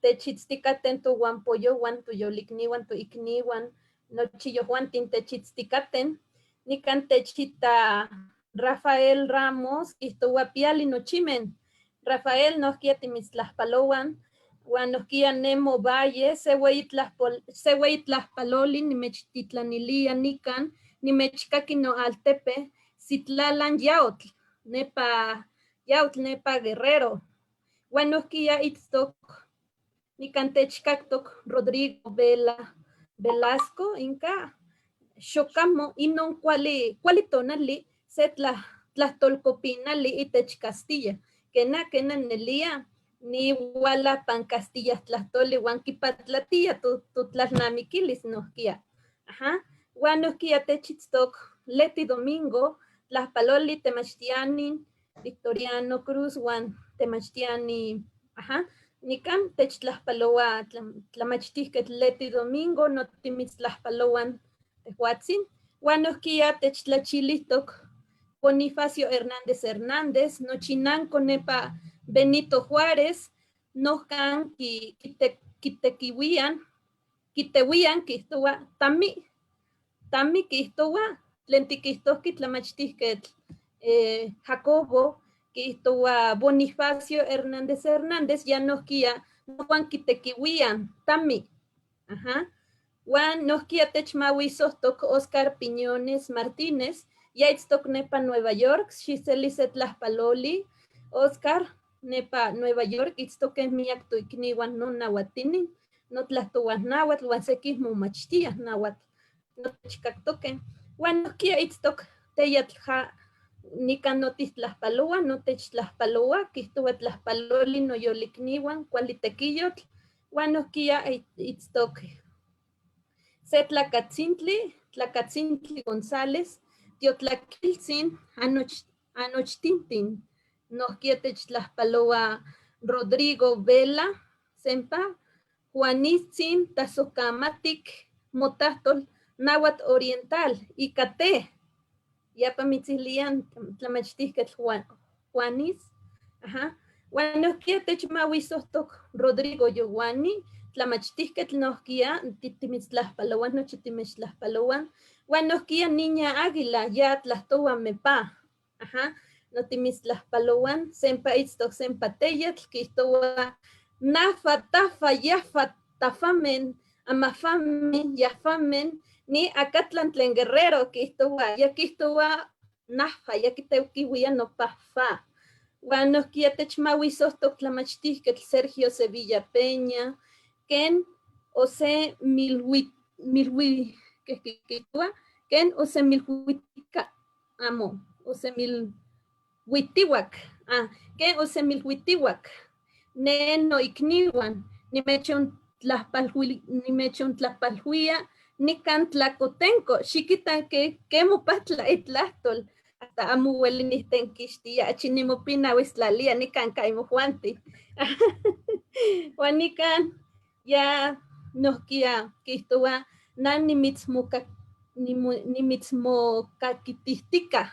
techitztikaten tohuampoyowan, toyolikniwan, toikniwan, nochi yojuantin techitztikaten, nikan techita Rafael Ramos, kihtowa piali nochimen, Rafael nohkia timitztlajpalowan, huan nohkia Nemo Valle, se hueyi tlajpaloli nimechtitlanilia nikan, nimechkaki noaltepe, Citlalan Yautl, nepa Yautl, nepa Guerrero. Huan nohkia itztok, nikan techkaktok Rodrigo Vela Velasco, inka, xocamo, inon kuali, kuali tonali, se tlahtolkopinali itech Castilla, kena, kena nelia, ni wala pan Castilla tlahtoli, huan kipatlatia tu tlalnamiquilis nohkia. Ajá. Huan nohkia techitztok Leti Domingo, tlajpaloli temachtiani, Victoriano Cruz, huan temachtiani, ajá. Nikan techtlajpaloa tlamachtijketl Leti Domingo, no timitztlajpaloan tejuatzin. Huan nohkia techtlachilihtok Bonifacio Hernández Hernández, nochinanco nepa Benito Juárez, nohkan kitekiwian, kitewian kihtowa tami, tami kihtowa, tlen tikihtohki tlamachtijketl Jacobo, kihtowa Bonifacio Hernández Hernández, ya nohkia nohuan kitekiwian, tami, ajá. Huan nohkia techmahuisohtok Oscar Piñones Martínez, ya itztok nepa Nueva York, xiseli se tlajpaloli, Oscar, nepa Nueva York, itztoque miak toikniwan no nahuatinin, no tlahtowan náhuatl, huan sekij momachtiaj náhuatl, no techkaktoque. Huan nohkia itztok teyatl ja, nikan notitlajpaloa, no techtlajpaloa, kihtowa tlajpaloli noyolikniwan, kuali tekiyotl, huan nohkia itztok se tlakatzintli, Tlakatzintli González, Tiotlakiltzin, anochtintin, nohkia techtlajpaloa Rodrigo Vela, sempa, Juanitzin, Tazocamatic, Motahtol, Náhuatl Oriental, Icate, yapa mitzilian, tlamachtijketl Juanis, ajá. Huan nohkia techmahuisohtok Rodrigo Yowani, tlamachtijketl nohkia, timitztlajpaloan, nochi timitztlajpaloan, huan nohkia Niña Águila, ya tlahtowa mepa, ajá, no timitztlajpaloan, sempa itztok sempa teyatl, kihtowa nafa, tafa, yafa, tafamen, amafamen, yafamen, ni acatlan tlen Guerrero, kihtowa, ya kihtowa nafa, ya kiteukiwia nopa fa. Huan nohkia techmahuisohtok tlamachtijketl Sergio Sevilla Peña, ken ose milhui, milhui, ¿qué, qué, qué, qué? Ken ose milhuitica, amo, ose milhuitihuac, ah, ken ose milhuitihuac, ne no ikniwan, nimechon tlajpalhui, nimechon tlajpalhuia, nikan tlacotenco, xiquitan que mopatla itlahtol, hasta amo hueli nihtenquixtia, achi nimopinauistlalia, nikan kaimojuanti. Huan nikan ya nohkia kihtowa na nimitzmokakitihtika,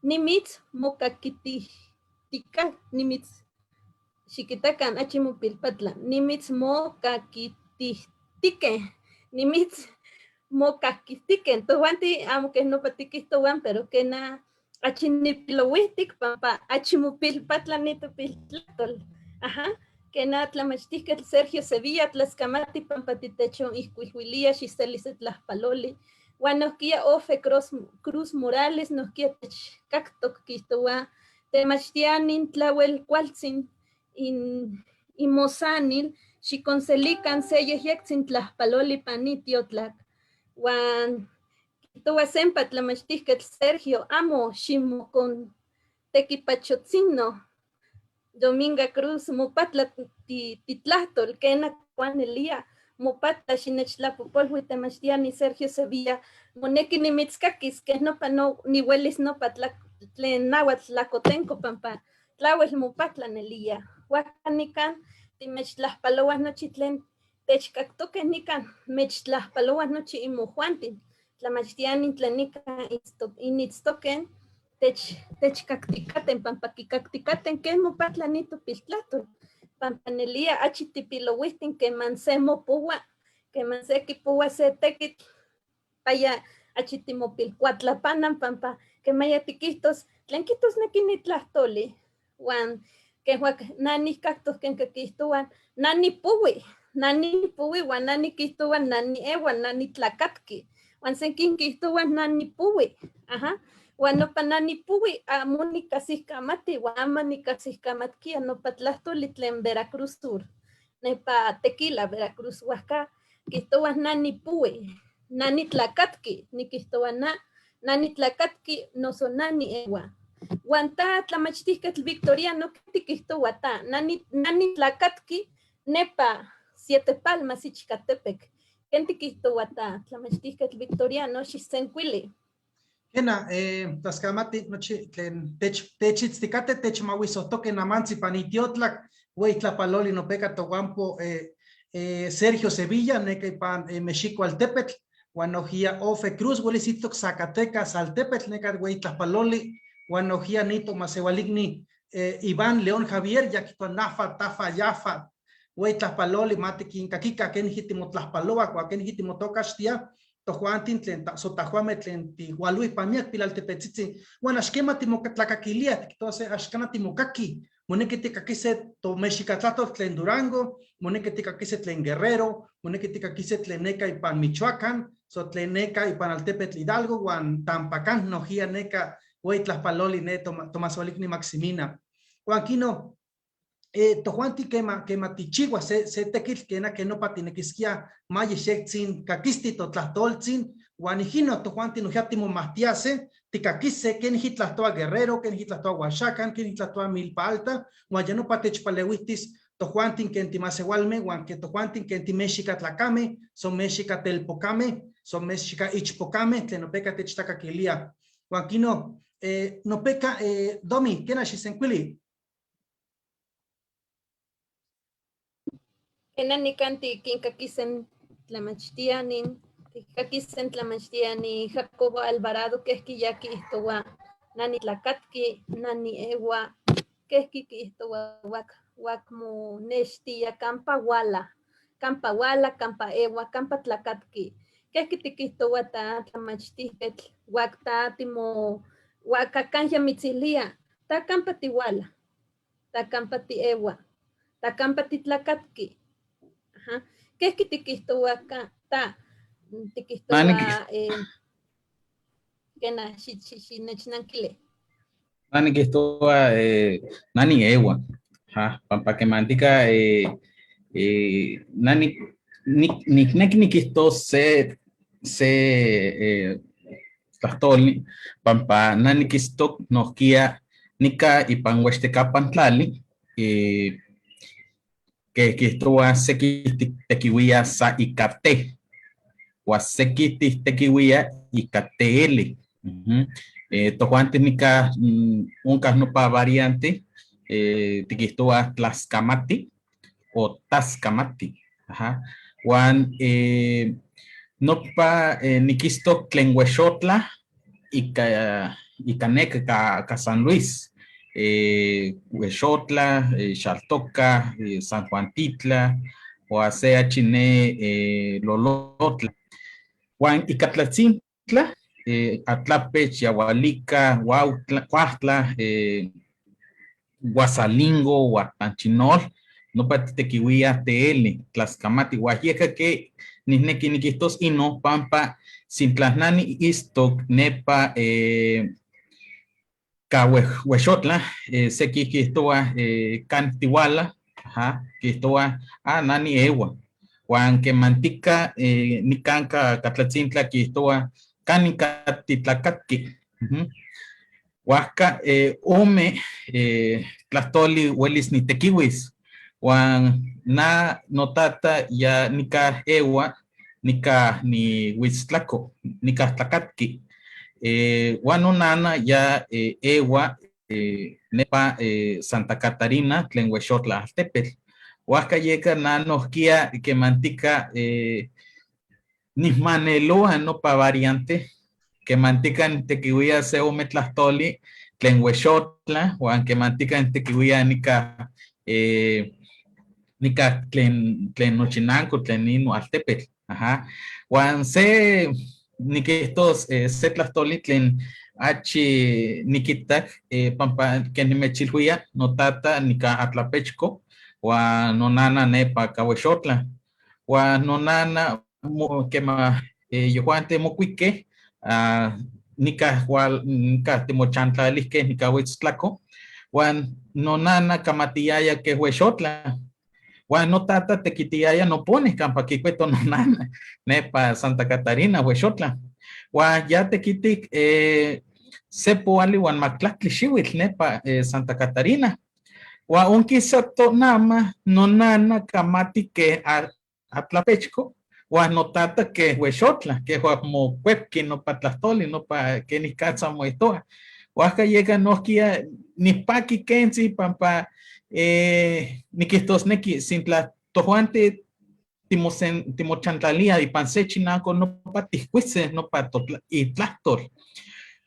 nimitzmokakitihtika, nimitz, xiquitacan, achi mopilpatla, nimitzmokakitihtike, nimitzmokakitike, tojuanti amo que no patiquihtowan, pero que na Achi nipilohuihtic pampa achi mopilpatla ni topiltlahtol. Ajá. Kena tlamachtijketl Sergio Sevilla tlaskamati pampa titechonijkuilhuilia xiseli se tlajpaloli. Huan nohkia Ofe Cruz Morales nohkia techkaktok kijtowa temachtiani tlawel kualtzin in imosanil xikonselikan se yejyektzin tlajpaloli pan ni tiotlak. Huan kijtowa sempa tlamachtijketl Sergio amo ximokon tekipachotzino Dominga Cruz mopatla titlahtol kena kuanelia mopatla xinechtlapopolhui temachtiani Sergio Sevilla moneki nimitzkakis kej nopa no niuelis nopa tlen nahuatl tlacotenco pampa tlawel mopatla nelia. Huajca nikan timechtlajpalouaj nochi tlen techkaktokej nikan mechtlajpalouaj nochi imojuantin tlamachtiani tlen nikan initztoken techkaktikaten pampa kikaktikaten ken mopatla ni topiltlahtol pampa nelia achi tipilohuihtin keman se mopoua keman se kipoua se tekitl paya achi timopilkuatlapanan pampa kemaya tikihtos tlen kijtosneki ni tlahtoli huan ken nanikaktok ken kihtowa nani puwi nani puwi huan nani kihtowa nani ewa nani tlakatki huan senkin kihtowa nani puwi ajá huan nopa nani puwi amo nikasihkamati huan ama nikasihkamatkia nopa tlahtoli tlen Veracruz Sur nepa Tequila Veracruz huajka kihtowa nani puwi nani tlakatki nikihtowa na nani tlakatki noso nani ewa huan ta tlamachtijketl Victoriano tikihtowa ta nani tlakatki nepa Siete Palmas Ixcatepec ken tikihtowa ta tlamachtijketl Victoriano xixsenkuili. Kena, tlaskamati nochi tlen techitztikate techmahuisohtoke namantzi pan itiotlak hueyi tlapaloli nopeka tohuampo Sergio Sevilla neka ipan Mexico altepetl huan nojia Ofe Cruz huelis itztok Zacatecas altepetl neka hueyi tlapaloli huan nojia nito masewalикni Iván León Javier ya kijtowa nafa tafa yafa hueyi tlajpaloli ma tikinkakika kenijki timotlajpaloa huan kenijki timotokaxtia tojuantin tlen sotajuame tlen tihualui pan miak pilaltepetzitzi huan axkema timotlakakilia tiktowa se axkana timokaki moneki tikakise tomexicatlajtol tlen Durango moneki tikakise tlen Guerrero moneki tikakise tlen neka ipan Michoacán so tlen neka ipan altepetl Hidalgo huan Tampacán nojia neka hueyi tlajpaloli ne tomasolikni Maximina huan kino tojuanti kema tichiua se tekitl kena ke nopa tinekiskia ma yexektzin kakisti totlahtoltzin huan ijino tojuanti nojia timomahtiase tikakise kenijki tlahtoa Guerrero kenijki tlahtoa Oaxaca kenijki tlahtoa Milpa Alta huan ya nopa techpaleuihtis tojuantin ken timasewalme huan ke tojuantin ken timexicatlacame son mexicatelpocame son mexica ichpocame tlen nopeka techtlakakilia huan kino nopeka Domi kena xisenkuili. Kena nikan tikinkakisen tlamachtiani, tikinkakisen tlamachtiani Jacobo Alvarado kehki ya kihtowa nani tlakatki, nani ewa, kehki kihtowa wak monextia kampa wala, kampa wala, kampa ewa, kampa tlakatki. Kehki tikihtowa ta tlamachtijketl, wak ta timo, wakakanya mitzilia, ta kampa tiwala, ta kampa tiewa, ta kampa titlakatki. Ajá. Kehki tikihtowa ta tikihtowa kena xinechnankili. Nani kihtowa nani ewa. Ja, pampa kemantika nani nikneki nikihtos se tlahtoli pampa nani kistok nohkia nika ipan Huextecapan tlali ke kihtowa seki tekiwia sa ika T huan seki tekiwia ika TL. Tojuanti nika onkah nopa variante tikihtowa tlaskamati o taskamati. Ajá. Huan nopa nikistok tlen Huexotla ika neka ka San Luis. Huexotla, Xaltoca, San Juan Titla, o sea chine Lolotla. Huan ika Tlatzintla Atlapech, Yahualica, Huautla, Huasalingo, Huatanchinol, nopa titequihuia TL, Tlaxcamati, huan yeca que nijnequi niquihtos ino pampa sintla na niitztoc nepa Huexotla, sequi quihtowah can tihuala, ajá, quihtowah, ah, na nieua. Huan quemantica nican Catlatzintla quihtowah canica titlacatqui. Huajca ome tlahtoli huelis nitequihuis. Huan na notata ya nica eua, nica nihuitztlaco, nica tlacatqui. Huan nonana ya eua nepa Santa Catarina tlen Huexotla altepetl. Huajca yeca na nohquia quemantica nihmaneloa nopa variante, quemantica nitequihuia se ome tlahtoli tlen Huexotla, huan quemantica nitequihuia nica tlen nochinanco, tlen ino altepetl. Ajá. Huan se niquihtos se tlahtoli tlen achi niquitac pampa ken nimechilhuia notata nica Atlapechco huan nonana nepa Cahuexotla. Huan nonana quema yehuante mocuique, nica hual, nica timochantlalihque nica Huitztlaco, huan nonana camatiaya que Huexotla. Huan notata tequitiaya no pone campa quicueto nonana nepa Santa Catarina Huexotla. Huan ya tequitic sepoali huan mactlactli xihuitl nepa Santa Catarina. Huan onquisa tonama nonana camati que Atlapechco, huan notata que Huexotla, que huan mocuepqui nopa tlahtoli, nopa kenicatza moihtoa. Huajca llega nohquia nipaqui kentzi pampa niquihtosnequi sintla tojuanti timochantlalia ipan se chinanco nopa tijcuise nopa itlahtol.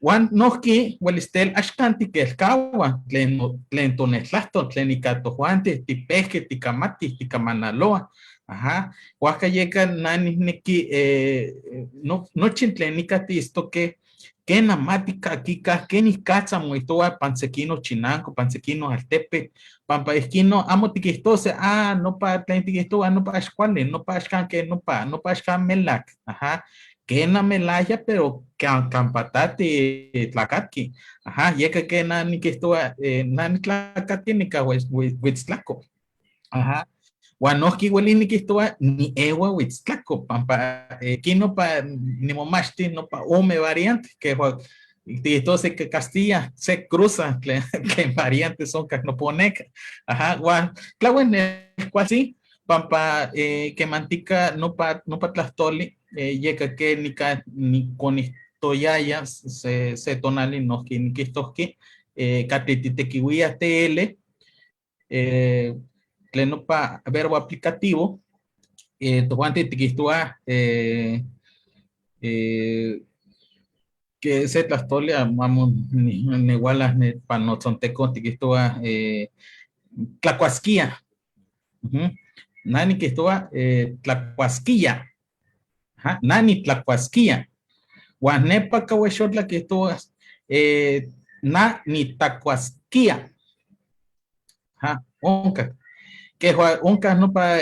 Huan nohqui huelistel axkan tiquelcaua tlen tonetlahtol, tlen ika tojuanti tipejque, ticamati, ticamanaloa. Ajá. Huajca yeca na nijnequi no, nochin tlen nika tiistoque kena matika kika kenikatza moihtowa pansequino chinanco, pansequino altepetl, pampa ihquino amo tiquihtose, ah, nopa tlen tiquihtowa, nopa axcuali, nopa axkan ke nopa, nopa axkan melak, ajá, kena melaya, pero kampatati tlacatqui, ajá, yeka kena niquihtowa, na nitlacatqui nika huitztlaco, ajá. Huan nohki hueli niquihtowa ni eua huitztlaco, pampa kino pa nimomachti nopa ome variante, que tiquihtos que Castilla se cruza tlen variantes son noponeca. Ajá, huan tlauen el cual sí, pampa quemantica nopa tlahtoli, yeka que nika niconihtoyaya se tonali nohki niquihtohki, katli titequihuia TL, tlen nopa verbo aplicativo, tojuanti tiquihtowa, que se tlahtoli, amo niguala panotzonteco tiquihtowa, tlacuasquia. Nani quihtowa, tlacuasquilla. Ajá, nani tlacuasquilla. Huan nepa Cahuexotla quihtowa, na ni tacuasquía. Ajá, onca. Que onca nopa,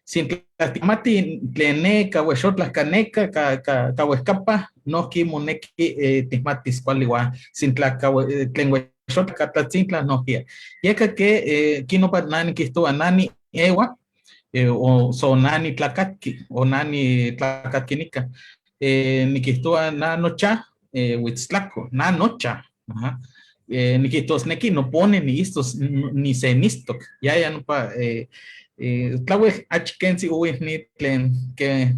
sin tlatimati tlen ne Cahuexotla caneca, cahuescapa, nohki moneki, tihmatis cuali huan sin tlen Huexotla catlatzintla nohkia. Yeka que, kinopa nani quihtowa nani eua, o so nani tlacatqui, o nani tlacatquinica. Niquihtowa na nocha, huitztlaco, na nocha. Ajá. Niquihtosnequi no pone ni istos, ni senistok. Ya, ya nopa, tlawel achkentzi uwi ni tlen que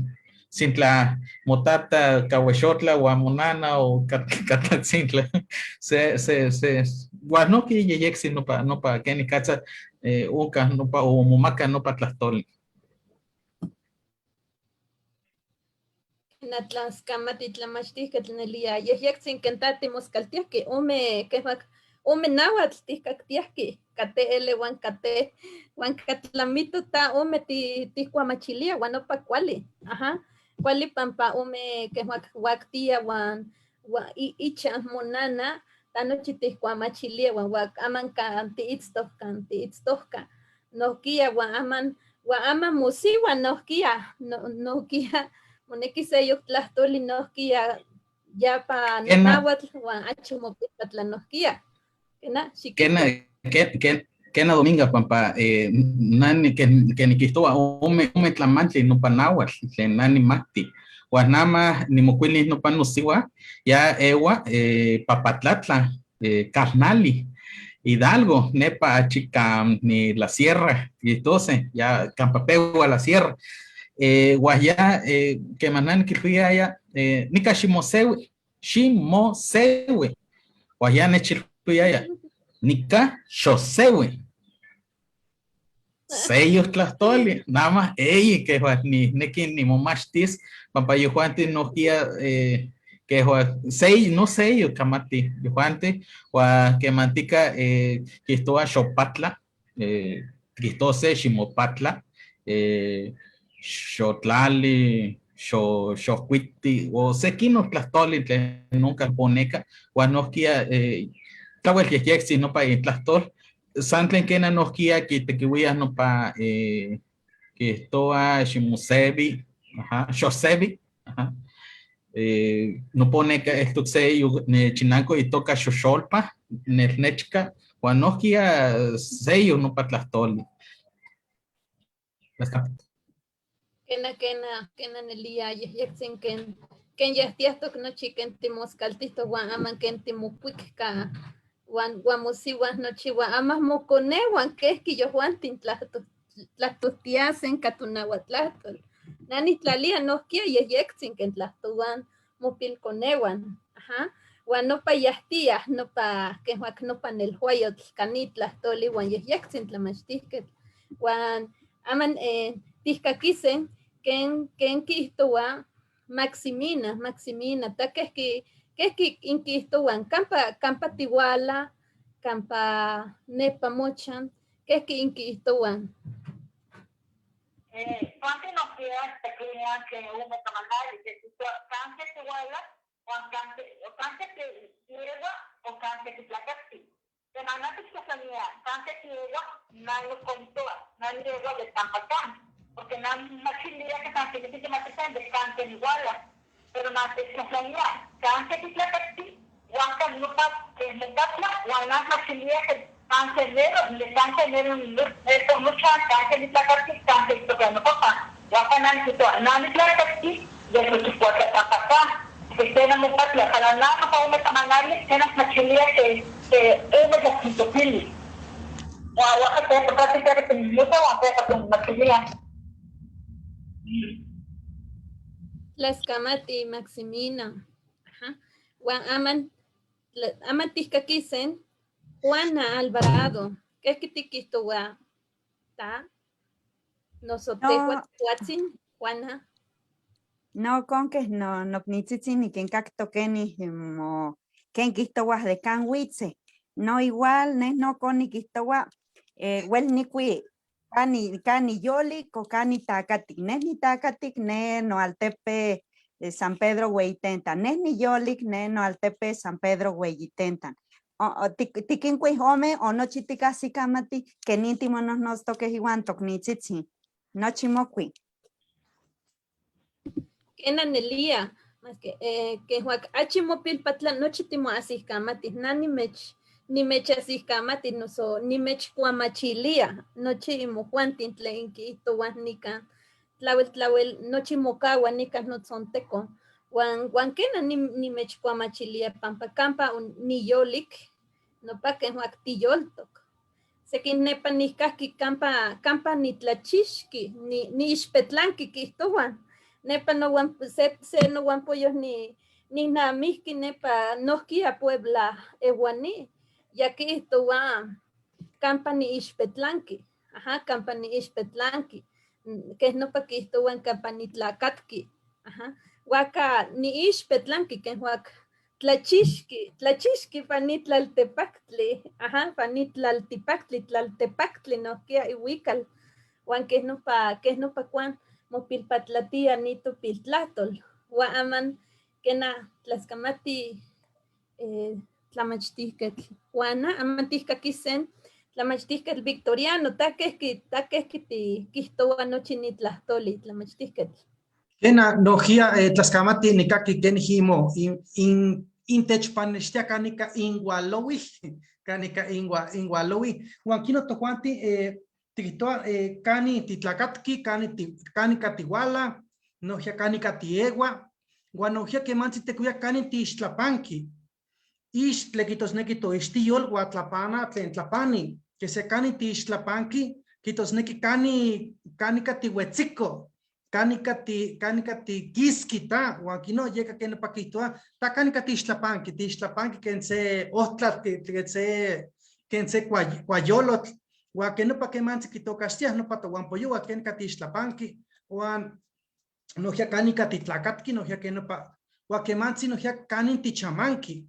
sintla motata Cahuexotla o monana o catlatzintla. Se, huan nohki yeyecsi nopa kenikatza, onka nopa o momaka nopa tlahtoli. Natlaskamati tlamachtijketl tlenelia yejyectzin ken ta timoskaltiahki ome kehua ome náhuatl tihkaktiahki ka TL huan ka T huan ka tlamito ta ome tihcuamachilia huan nopa cuali. Ajá. Kuali pampa ome kej huactia huan icha monana ta nochi tijcuamachilia huan aman kan tiitztoc kan tiitztojka. Nohkia huan aman mosiua nohkia, nohkia moneki seyok tlahtoli nohkia yapa náhuatl huan achi mopilpa tlanohkia. Kena, Kena, kena Dominga pampa nani ken nikihtowa ome tlamantli nopa náhuatl tlen nani mati. Huan nama nimokuilis nopa nosiua ya ewa Papatlatla, Calnali, Hidalgo, nepa achica ni la sierra, entonces ya Campapeua la sierra. Huan ya keman nani nikilhuiaya nika ximoseui, ximoseui. Huan ya nechilhuiaya nika xoseui. Seyos tlahtoli, nada más ey, que ni neki ni momachtis, pampa yojuanti nohkia que sei, no seyo kamati, yojuanti, huan kemantika kihtowa xopatla, kihtose ximopatla, xotlali, xokuiti, o sekino tlahtoli tlen nunca poneka, huan nohkia tlawel yejyectzi nopa intlahtol, san tlen kena nohkia kitekiuiah nopa kihtowa ximosewi, ajá, xosewi, ajá. Noponeka ehtok se chinanko itoka xoxolpa, nelnechka, huan nohkia seyo nopa tlahtoli. Kena, kena, kena nelia yejyectzin ken, ken yehtiahtok nochi ken timoskaltihtok huan aman ken timokuikka huan, huan mosiua nochi huan aman mokoneuan kejki yojuantin tlahtohtiasen ka tonahuatlahtol. Nani tlalia nohkia yejyectzin ken tlahtowan mopilkoneuan. Ajá. Huan nopa yahtiah, nopa ken huak nopa nelhuayotl kani tlahtoli huan yejyectzin tlamachtihketl. Huan aman tihkakisen ken kihtowa Maximina, Maximina, ta kejki, kejki inkihtowan kampa, kampa tiwala, kampa nepa mochan, kejki inkihtowan. Juan nohkia tequila que hubo tamalali, que cáncer tiwala, o cáncer, o cáncer tiegua, o cáncer titlacasti. Semana que cáncer tiegua, no contoa, no llegó de Tampacán, porque no machilia que San Felipe de Matizán de cáncer iguala, pero más que cáncer titlacasti, huanca nupa, que mupatla, huana machilia que cáncer negro, de cáncer negro, esto mucha cáncer titlacasti, cáncer tocando papá, huanca nan quito, nan titlacasti, de su chicuata Tampacán, que tiene mupatla, para nada no podemos tamanarle, tiene machilia que uno de quintopili. Tlaxcamati, Maximina. Ajá. Huan aman, aman tihkakisen, Juana Alvarado. ¿Qué tikihtowa? Ta? Noso No. tehuatzin, Juana. No, con que no, no nitzitzi ni ken kaktokeni mo ken kihtowah de kan huitze. No igual, neh no con nikihtowa, wel nikui kani, kani yolik o kani takatik. Neh nitakatik, neh noaltepe San Pedro Hueyitentan. Neh niyolik, neh noaltepe San Pedro Hueyitentan. Tikinkuih ome o nochi tikahsikamati kenin timonohnotstokeh iwan toknitzitzin. Nochi mokui. Kena nelia, más que huak achi mopilpatla nochi timoasihkamatih, na nimechasihkamati noso nimechkuamachilia, nochi imojuantin tlen inkihtowan nikan, tlawel tlawel nochi mokawa nikan notzonteko, huan kena nimechkuamachilia pampa kampa niyolik, nopa ken huak tiyoltok. Sekin nepa nihkahki kampa, kampa nitlachixki, niixpetlanki kihtowan. Nepa nowan, se, se nowan pollos ni, ninamijki nepa nohkia Puebla ewani, ya kihtowa kampa niixpetlanki, ajá, kampa niixpetlanki, keh nopa kihtowan kampa nitlakatki, ajá, waka niixpetlanki ken huak tlachixki, tlachixki panitlaltepaktli, ajá, panitlaltipaktli, tlaltepaktli nohkia iwikal, huan keh nopa, keh nopa kuan. Mopilpatlatía ni topiltlahtol. Huan aman kena tlaskamati tlamachtijketl Juana, aman tijkakisen tlamachtijketl Victoriano, ta quesqui tikijtohua nochi ni tlahtoli, tlamachtijketl. Kena nojia tlaskamati nikaki kenijki intechpanextia kanika inhualohui, kanika inhualohui, huan kino tojuanti tikijtohua kani titlacatqui, kanika tihuala, nojia kanika tiehua, huan nojia quemantzi tecuia kani tiixtlapanqui. Ixtle quitosnequi toixtiyol huan tlapana tlen tlapani, que se kani tiixtlapanqui, quitosnequi kanika tihuetzico, kanika tiquisqui ta, huan kino yeka ken nopa kijtohua, ta kanika tiixtlapanqui, tiixtlapanqui ken se ohtlatl, ken se kuayolotl, huan ken nopa quemantzi quitocaxtiah nopa tohuampoyohua kenika tiixtlapanqui, huan nojia kanika titlacatqui, nojia ken nopa, huan quemantzi nojia kanin tichamanqui,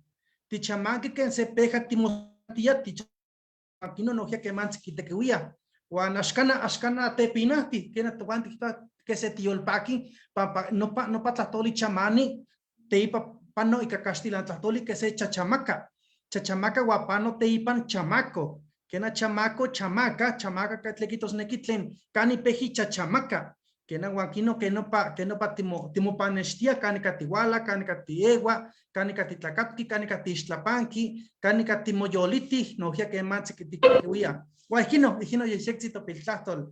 tichamanqui ken se peja timotia tichamanqui, no nojia quemantzi quitequihuia, huan axcana tepinahti, kena tojuan tikijtohua que se tiyolpaki, pampa nopa tlahtoli chamani, teipa pano ika kaxtilan tlahtoli que se chachamaka, chachamaka huan pano teipan chamaco, kena chamaco, chamaca, chamaca tlen quitosnequi tlen kani peji chachamaka, kena huan kino kenopa timopanextia kanika tihuala, kanika tiehua, kanika titlacatqui, kanika tiixtlapanqui, kanika timoyolitih, nojia quemantzi tikuihuia. Huan ijkino yexektzi topiltlahtol.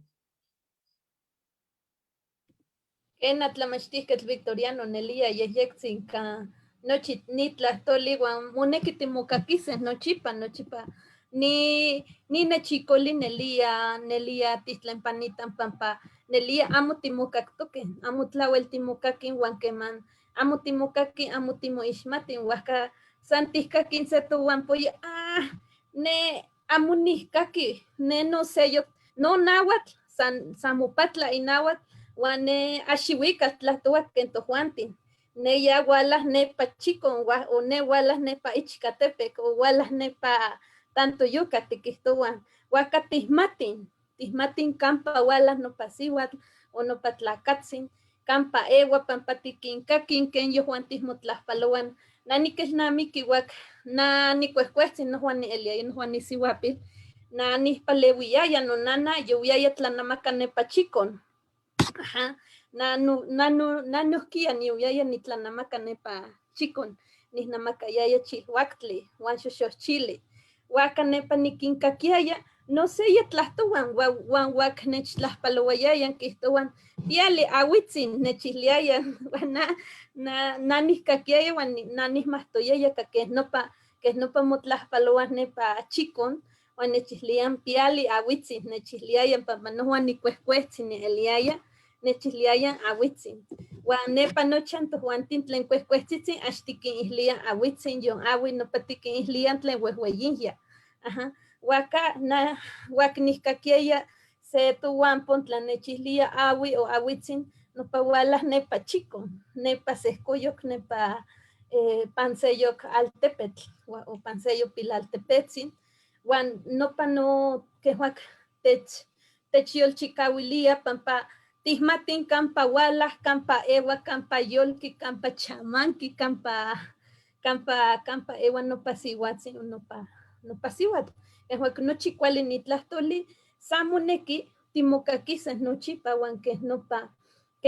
Kena tlamachtijketl Victoriano nelia yehyektzi ka nochi ni tlahtoli huan moneki timokakisej nochipa, nochipa. Ni nechikoli nelia, nelia tixtlenpanitan pampa nelia amo timokaktokej, amo tlawel timokakin huan keman amo timokakin, amo timoixmatin, huajka san tijkakin se tohuampoyo, ne amo nijkaki, ne no seyo, no náhuatl, san mopatla ináhuatl, huan ne axihuikatl tlahtohua ken tojuantin. Ne ya hualas nepa Chicon, o ne hualas nepa Ichkatepec, o hualas nepa Tantoyuca tikijtohua. Huajka tijmatin, tijmatin kampa hualas nopa sihuatl o nopa tlakatzin, kampa ewa pampa tikinkakin ken yojuan tijmotlajpalohuan. Na nikelnamiki huac na nicuehcuehtzi nojuan nielia, nojuan nisihuapil, na nijpaleuiaya nonana yohuiaya tlanamaka nepa Chicon. Ajá, nanohkia niuiaya nitlanamaka nepa Chicon, nijnamakayaya chilhuactli, huan xoxochili. Huajka nepa nikinkakiaya, no se ya tlahtohuan, huan huac nechtlajpalohuayayan kijtohuan, piali ahuitzin nechiliayan, huan na nijkakiaya huan na nijmahtoyaya ka kej nopa motlajpalohuan nepa Chicon, huan nechilian piali ahuitzin, nechiliayan pampa nojuan nicuehcuehtzi nieliaya, nechiliayan ahuitzin. Huan nepa nochan tojuantin tlen cuehcuehtzitzin axtikinihlian ahuitzin, yon ahui nopa tikinihlian tlen huehueyinya. Ajá. Huaca na huac nijkakiaya se tohuampon tlen nechihlia ahui o ahuitzin, nopa hualas nepa Chicon, nepa sehcoyoc, nepa panseyoc altepetl, o panseyo pilaltepetzin, huan nopa no que huac techyolchikahuilia pampa tijmatin kampa hualas, kampa ewa, kampa yolki, kampa chamanki, kampa ewa nopa sihuatzin o nopa sihuatl. Huac nochi kuali nitlahtoli, san moneki timokakisej nochipa huan kej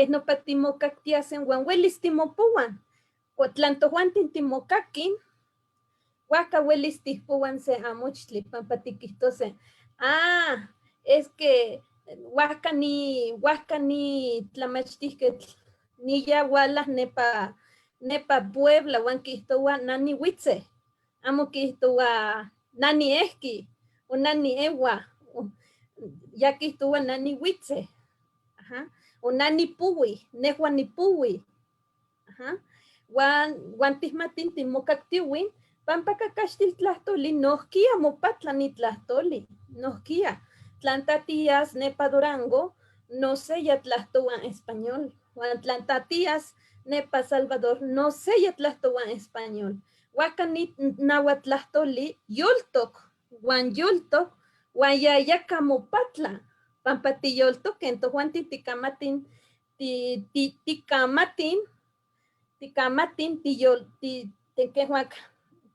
nopa timokaktiasen huan welis timopowan. Tlan tojuantin timokakin, huajka welis tijpowan se amochtli pampa tikihtose, es que huajka ni tlamachtijketl, ni ya hualas nepa Puebla huan kijtohua nani huitze, amo kijtohua nani ehki o nani ewa, ya kijtohua nani huitze, ajá, o nani puwi, nehua nipuwi, ajá, huan tijmatin timokaktiuin, pampa kakaxtil tlahtoli, nohkia mopatla ni tlahtoli, nohkia, tlan tatias nepa Durango, no se ya tlahtohuan español, huan tlan tatias nepa Salvador, no se ya tlahtohuan español, huajka ni nahuatlahtoli yoltok, huan yoltok, huan yayaka mopatla, pampa tiyoltoken, tojuantin tikamatin Ti, ti, ticamatin, ticamatin, tiyol, ti, tequehuac,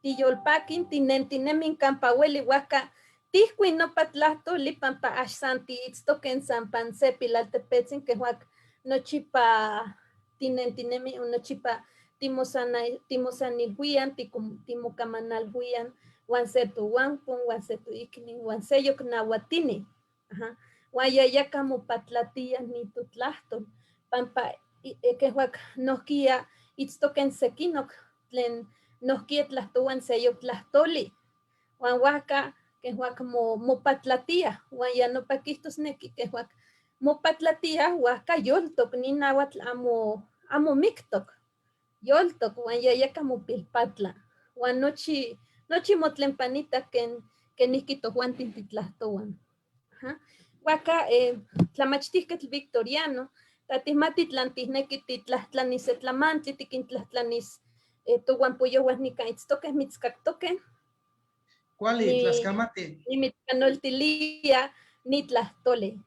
tiyolpaquin, tinentinemin campa hueli huaca, tijcuin nopa tlahtoli pampa ax san tiitztoquen san pan se pilaltepetzin quehuac nochipa tinentinemi o nochipa timosanilhuian, timocamanalhuian, huan se tohuanpon, huan se toicni, huan seyoc nahuatini. Ajá. Huan yayaca mopatlatia ni totlahtol, pampa quehuac nohquia itztoquen sequinoc tlen nohquia tlahtohuan seyoc tlahtoli. Huan huajca quehuac mopatlatia, huan ya nopa quihtosnequi quehuac mopatlatia huajca yoltoc, ni náhuatl amo mictoc, yoltoc, huan yayaca mopilpatla, huan nochi motlempanita kenijqui tojuantin titlahtohuan. Ajá. Huajca tlamachtijquetl Victoriano, tatihmati tlan tijnequi titlahtlanis se tlamantli, tiquintlahtlanis tohuampoyohuan nican itztoquej mitzcactoquej. Cuali, tlaxcamati. Nimitzpanoltilia ni tlahtoli.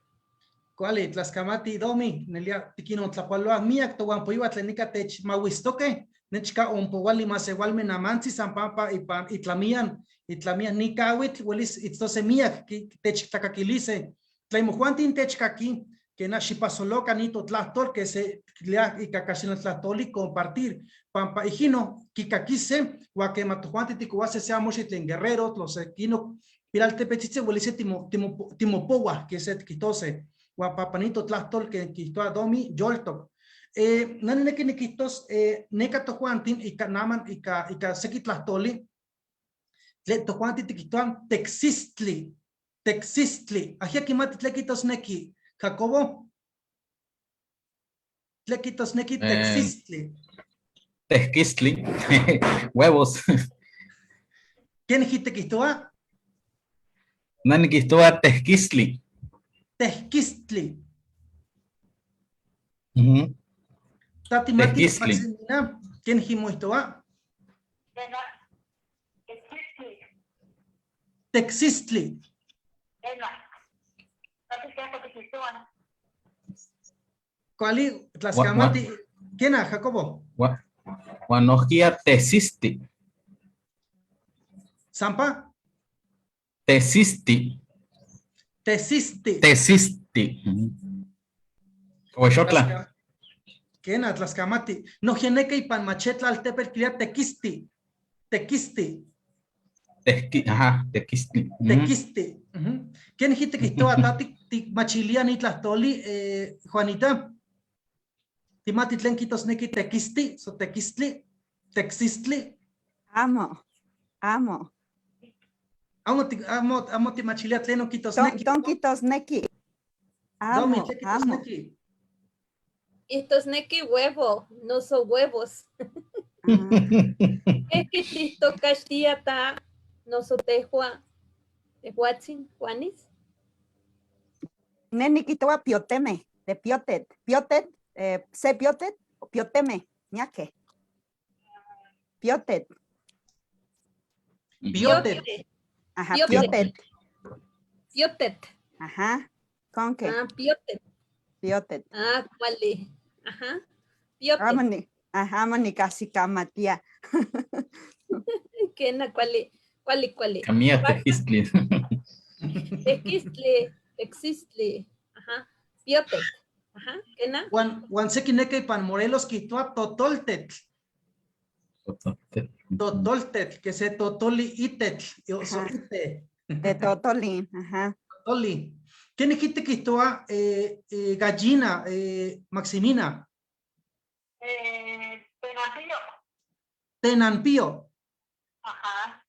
Cuali, tlaxcamati, Domi, nelia tiquinotlapaloa miac tohuampoyohua tlen nica techmahuistoque, nechca ompouali masewalme namantzi san pampa ipan itlamian ni kawitl, huelis itztose miac techtlakaquilise. Tlen mojuantin techkaki, que na xipasoloca ni totlahtol, que se lea ika caxinotlahtoli compartir, pampa ijino kikakise, huan que matojuanti tikuase sea moxi tlen guerrero, tlosequino, pilaltepetzitzi huelise timopoua, que se tkitose, huan papanito tlahtol que quitoa domi yoltok. Nani neki nikitos, neka tojuantin ika naman ika seki tlahtoli, tle tojuanti tikitoan texistli, texistli. Ajia kimati tlekitos neki, Jacobo. Tlekitos neki texistli. Texquistli, huevos. ¿Quién dijiste quitoa? Nani quitoa texquistli. Texquistli. Ujú. Tati Mati, Texquistli. Maximina, ¿quién jimoistoa? Bueno, texistli. Texistli. Bueno, no te quedas con tu ¿Cuál? Tlaxcamati. ¿Quién, Jacobo? Guanoquia tesisti. ¿Zampa? Tesisti. Tesisti. Tesisti. Huexotla. ¿Quién? Tlaxcamati. No geneca y pan machetla al tepel cría tequisti. Tequisti. Ajá, tequisti. Ujú. Tequisti. Ujú. ¿Quién dijiste que esto tati machilia ni tlachtoli, Juanita? Timati tlen quitosnequi tequisti, so tequistli, texistli. Amo, amo. Amo ti, amo, amo ti machilia tlen o quitosnequi. Ton quitosnequi. Domi, Amo, tlen amo. quitosnequi. Quitosnequi huevo, no son huevos. Ah. Es que tistocachtia ta no so tejua, tejuatzin, Juanis. Neni quitoa pioteme, de piotet, piotet, se piotet, pioteme, ñaque. Piotet. Piotet. Ajá, Piotet. piotet. Piotet. Ajá, ¿con qué? Ah, piotet. Piotet. Ah, ¿cuál es? Ajá. Piotet. Vámonos. Ajá, Mónica, casi cama, tía. ¿Qué na, cuál es? ¿Cuál es, cuál es? Camilla texistli. Texistli, texistli. Ajá. Piotet. Ajá. ¿Qué na? Juan sequineca y pan Morelos quitoa totoltetl. Totoltetl. Totoltetl, que se totoli itetl, yo soy Ajá. ite. De totolín, ajá. Totoli. ¿Quién dijiste que estoa gallina, Maximina? Tenampío. Tenampío. Ajá.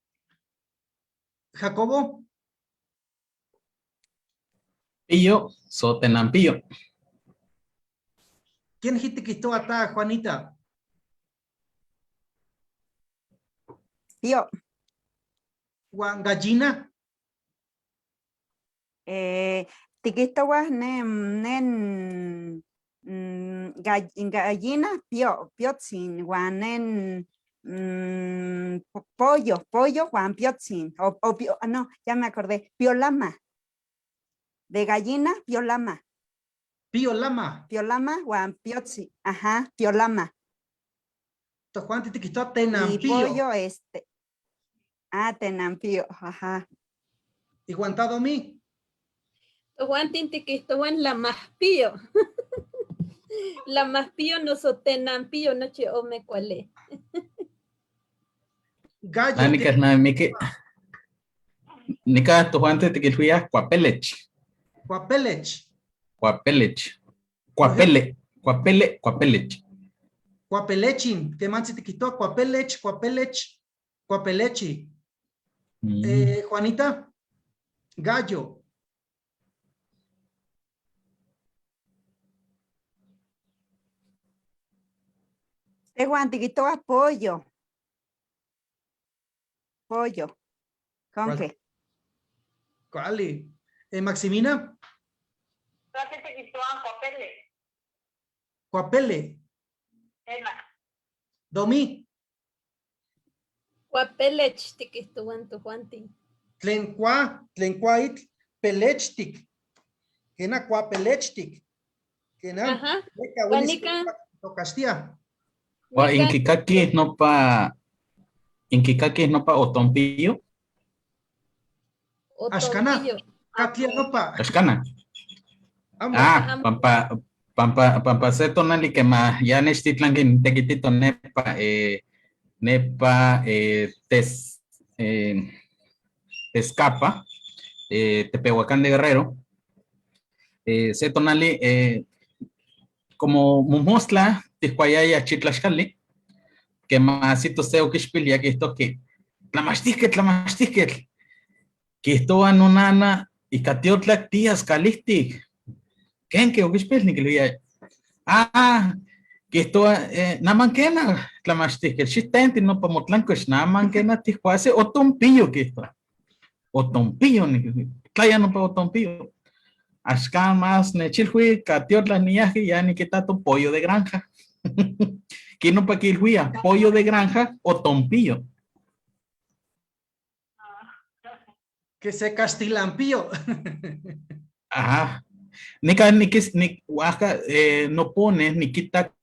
Jacobo. Pillo, so Tenampío. ¿Quién dijiste que estoa ta, Juanita? Pío. Juan, gallina. Tiquitoa, nen, nen, gallina, pio, piotzin, guan, nen, pollo, pollo, guan, piotzin, o, o pio, ah, no, ya me acordé, piolama. De gallina, piolama. Piolama. Piolama huan piotzi. Ajá, piolama. Tojuan tiquitoa Y tenampío. pollo, este. Ah, tenampío, ajá. Y guantadomi. Tojuantin tiquihtohuan lamajpío. Lamajpío noso tenampío nochi ome kuali. Gallo. Na nika namiqui. Nika tojuanti tiquilhuiaj cuapelech. Cuapelech. Cuapelech. Cuapele. Cuapele, cuapelech. Cuapelechin. Temantzi tiquitoa cuapelech, cuapelech, cuapelechi. Juanita. Gallo. Tehuan tiquitoa pollo. Pollo. ¿Con ¿Cuál? qué? ¿Cuál? Maximina. Cuapele. Cuapele. Ena. Domi. Cuapelech tiquihtohuan tojuantin. Tlen cua, tlen cuaitl, pelechtic. Kena cuapelechtic. Kena. Ajá. Neka huelis Juanica. tocastia. Ua Nica- inquicaquis nopa otompillo. Axcana. Otompillo. Katlia nopa. Axcana. Amo. Ah, pampa, pampa, pampa se tonali que ma ya nechtitlan tequitito nepa, nepa, tes, Tezcapa, Tepehuacán de Guerrero. Se tonali, como mumostla, tizcuayaya chitlaxcali, que masito se oquixpil, ya que esto que tlamachtisquetl, tlamachtisquetl, que esto anonana y catiotla tías calistic. ¿Quién que oquixpil ni que lo ya? Ah, que esto namanquena tlamachtisquetl, xistenti no pamotlancox, namanquena tijuase otompillo que esto. Otompillo, ni tlaya no pa otompillo. Axcan más nechilhui, catiotla niaje, ya ni quitato pollo de granja. Kino pa quilhuía, pollo de granja o tompillo. Que se castilampillo. Ajá. Nika nikis nik oaxaca, no pone nikitak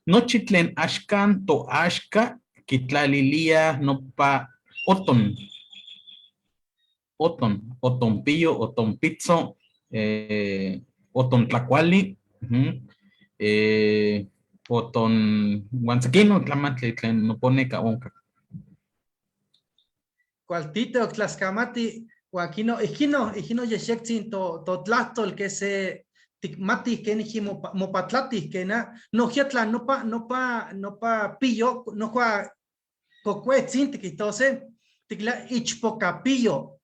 nochi tlen axkan to axka kitlalilia nopa oton. Oton, otompillo, otompitzo, otontlacuali, ujú, oton guantzquino, tlamantli tlen no pone ka onka. Cualtito, tlaxcamati, Joaquino, ijkino, ijkino yexektzin to tlahtol que se tikmati que niji mopatlati que na no hiatla nopa nopa nopa pillo no jua kokuetzin tikitose tikla ichpocapillo.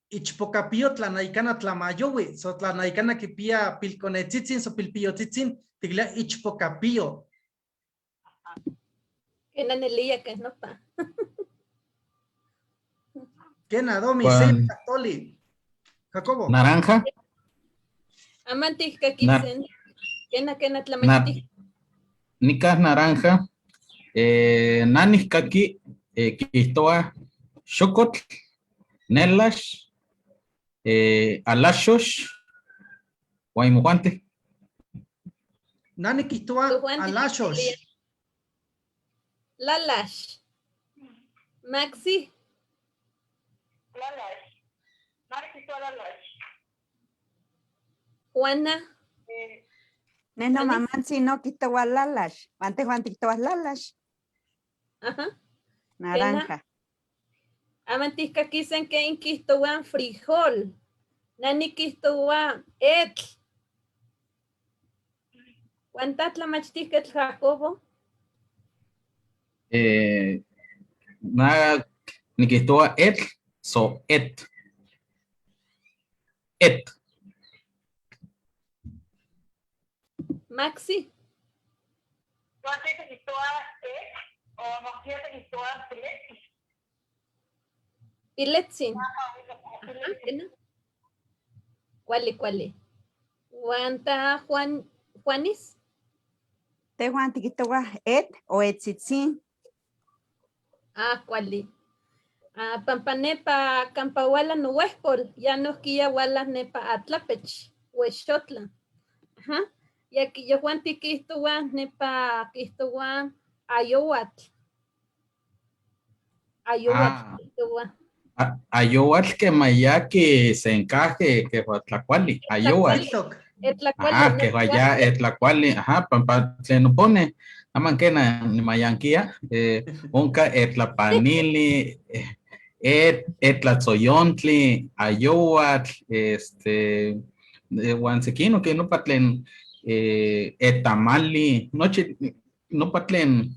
Ichpocapillo tlanaikana tlamayowi, so tlanaikana kipia pilkonetzitzin, so pilpillotzitzin, tikla ichpocapillo. Kena nelia que nopa. Kena domi, Juan. se toli. Jacobo. Naranja. Amantik kakisen. Kena kena tlamachtik. Nicas naranja. Nanis kaki, kistoa xocotl, nelax, alachos, guaymuguante. Nani kistoa Tujuante alachos. kilia. Lalash. Maxi. Lalash. Nani kistoa lalash. Juana. Neno Alice. mamantzi no quitoa lalash. Ante Juan quitoa lalash. Ajá. Naranja. Amantisca kisen que inquistoan frijol. Nani quistoa etl. ¿Cuántas machtisquetl Jacobo? Na niquistoa etl, so et. Et. Maxi. ¿Cuántas te quitoa et? O no quiero te quitoa piletzi. Piletzin. ¿Cuál, cuál? Guanta Juan, Juanis. Te Juan te quitoa et o etzitzin. Ah, cuál. Ah, pampa nepa campa huala nohuejpol, ya nohkia huala nepa Atlapech, Huexotla. Ajá. Ya que yehuanti kihtowa nepa kihtowa ayowatl. Ayowatl Ah. kihtowa. Ayowatl quema ya que se encaje, que tlacuali, ayowatl. Tok. Etlacuali, Ajá, no que vaya etlacuali, ajá, pampa tlen opone, aman kena nimayankia, onka etlapanili, etlatzoyontli, ayowatl, huan sekino que nopa tlen, etamali, nochi, nopa tlen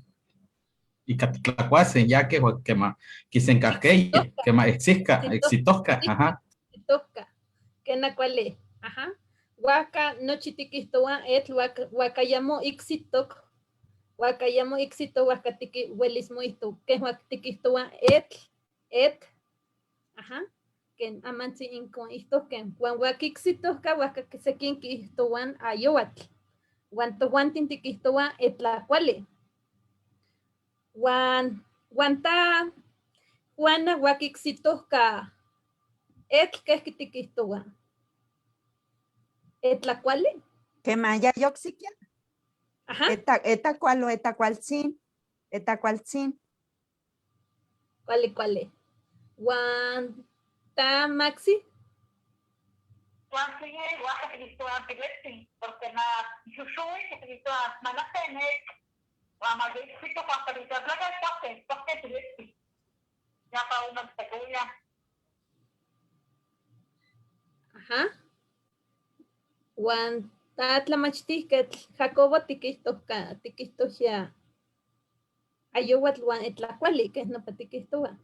ika titlacuase, ya que quema kisenkajkeya, quema exisca, exitosca, ajá. Exitosca, kena kuali, ajá. Huaca nochi tikihtowa etl, huacayamo ixitok, huacayamo ixito, huaca tiki huelis moihto, que huac tikihtowa etl, et, ajá, ken amantzi inkon ihtohken, huan huac ixitohka, huaca sekin kihtowan ayowatl, huan tohuantin tikihtowa etlacuali. Huan, huan ta, Juana huac ixitohka, etl kehki tikihtowa. Etlacuali. Quema ya yoxiquia. Ajá. Eta, etacual o etacualtzin. Etacualtzin. Cuali, cuali. Huan ta Maxi. Huan sigue huaca tikihtowa piletzi, porque na xuxui tikihtowa manatenek, huan maguixito huan tikihtowa tlaca cuaque, cuaque piletzi. Ya pa uno tecuya. Ajá. Huan ta tlamachtijketl Jacobo tikihtohka, tikihtohia ayowatl huan etlacuali, que es nopa tikihtowa.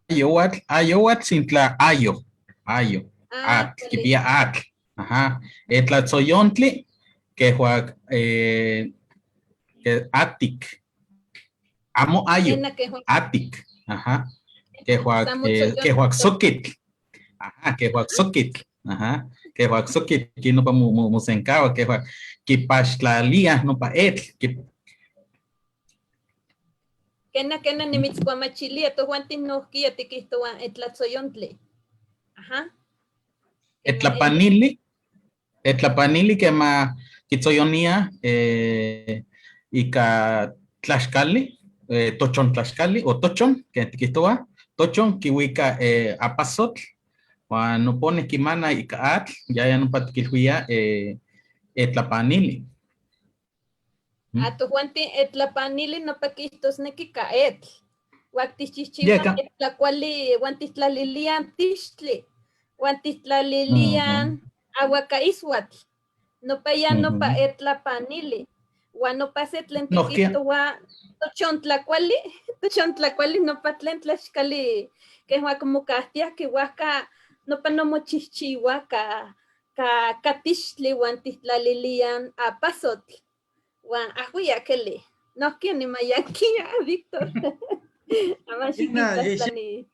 Ayowatl, ayowatl sin tla ayo, ayo, Ah, atl, cuali. kipia atl, ajá. Etlatzoyontli, que huac, que atic, amo ayo, Nena que huac- atic, ajá. Que huac, Samo que huac tzoyontli. soquitl, ajá, que huac soquitl, ajá, que huac soquitl, que no pa mu, mu, musencawa, que huac, kipaxtlalia, no pa etl, que Kena, kena nimitzkuamachilia, tohuantin nohkia tikihtowa etlatzoyontli. Ajá. Kena, Etlapanili, etlapanili quema kitzoyonia, ika tlaxcali, tochon tlaxcali o tochon, que tikihtowa, tochon kiwika, apazotl, huan nopone kimana ika atl, ya ya nopa tikilhuia, etlapanili. A tohuantin etlapanili nopa kihtosneki ka etl. Huan tichihchiwa Yeka. etlakuali, huan tihtlalilian tixtli, huan tihtlalilian aguacaíshuatl. Nopa ya nopa etlapanili. Huan nopa se tlen Nohkia. tikihtowa tochontlakuali, tochontlakuali nopa tlen tlaxcali, que huan como kahtiah que huajka nopa nomochihchiwa ka, ka tixtli huan tihtlalilian apazotl. Huan ajuia keli. Nohkia nimayankia, Víctor. Aman Ina, xiquitlatlani.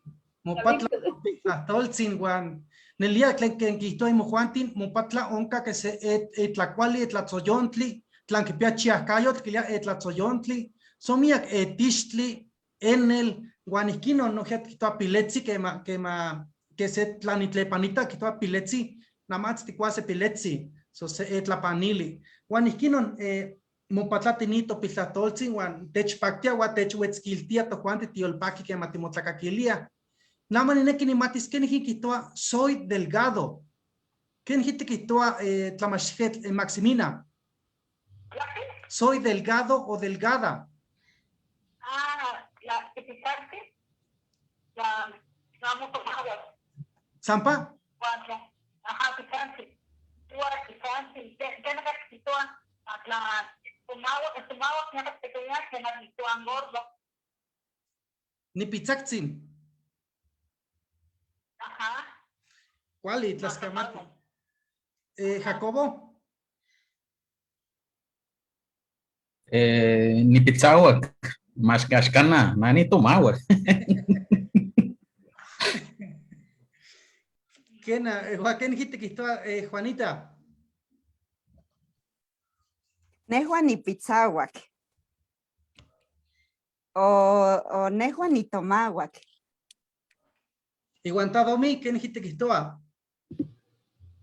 Mopatla Víctor. toltzin huan nelia tlen ken kihtowa imojuantin, mopatla onka que se etlacuali, etlatzoyontli, tlan kipia chiajkayotl, kilia etlatzoyontli, son miak etixtli, enel, huan ihkinon nohkia kihtowa piletzi, kema, kema, que se tlanitlepanita kihtowa piletzi, namatz tikuase piletzi, so se etlapanili. Huan ihkinon, mopatlatini topiltlatoltzin huan techpaktia huan techuetzkiltia tojuanti tiolpaki kema timotlakakilia. Nama nineki nimatis ken ijin kihtowa soy delgado. Ken ijin tikihtowa, tlamachtijketl, Maximina? Soy delgado o delgada. Ah, la tipicante, la, la motomagua. Zampa? Cuatro. Ajá, picante. Tua, picante. Te, te, te, te, la, tomagua, tomagua, que no te quería, que no te gordo. Ni pizzaktzin. Ajá. ¿Cuál? Y Tlaxcamati. Jacobo. Ni pizzahuac, más cascana, nani tomahuac. ¿Quién, Joaquín, dijiste que estaba, Juanita? Nejua ni pizzahuac. O nejua ni tomahuac. Iwan ta Domi, ¿kenijki tikihtowa?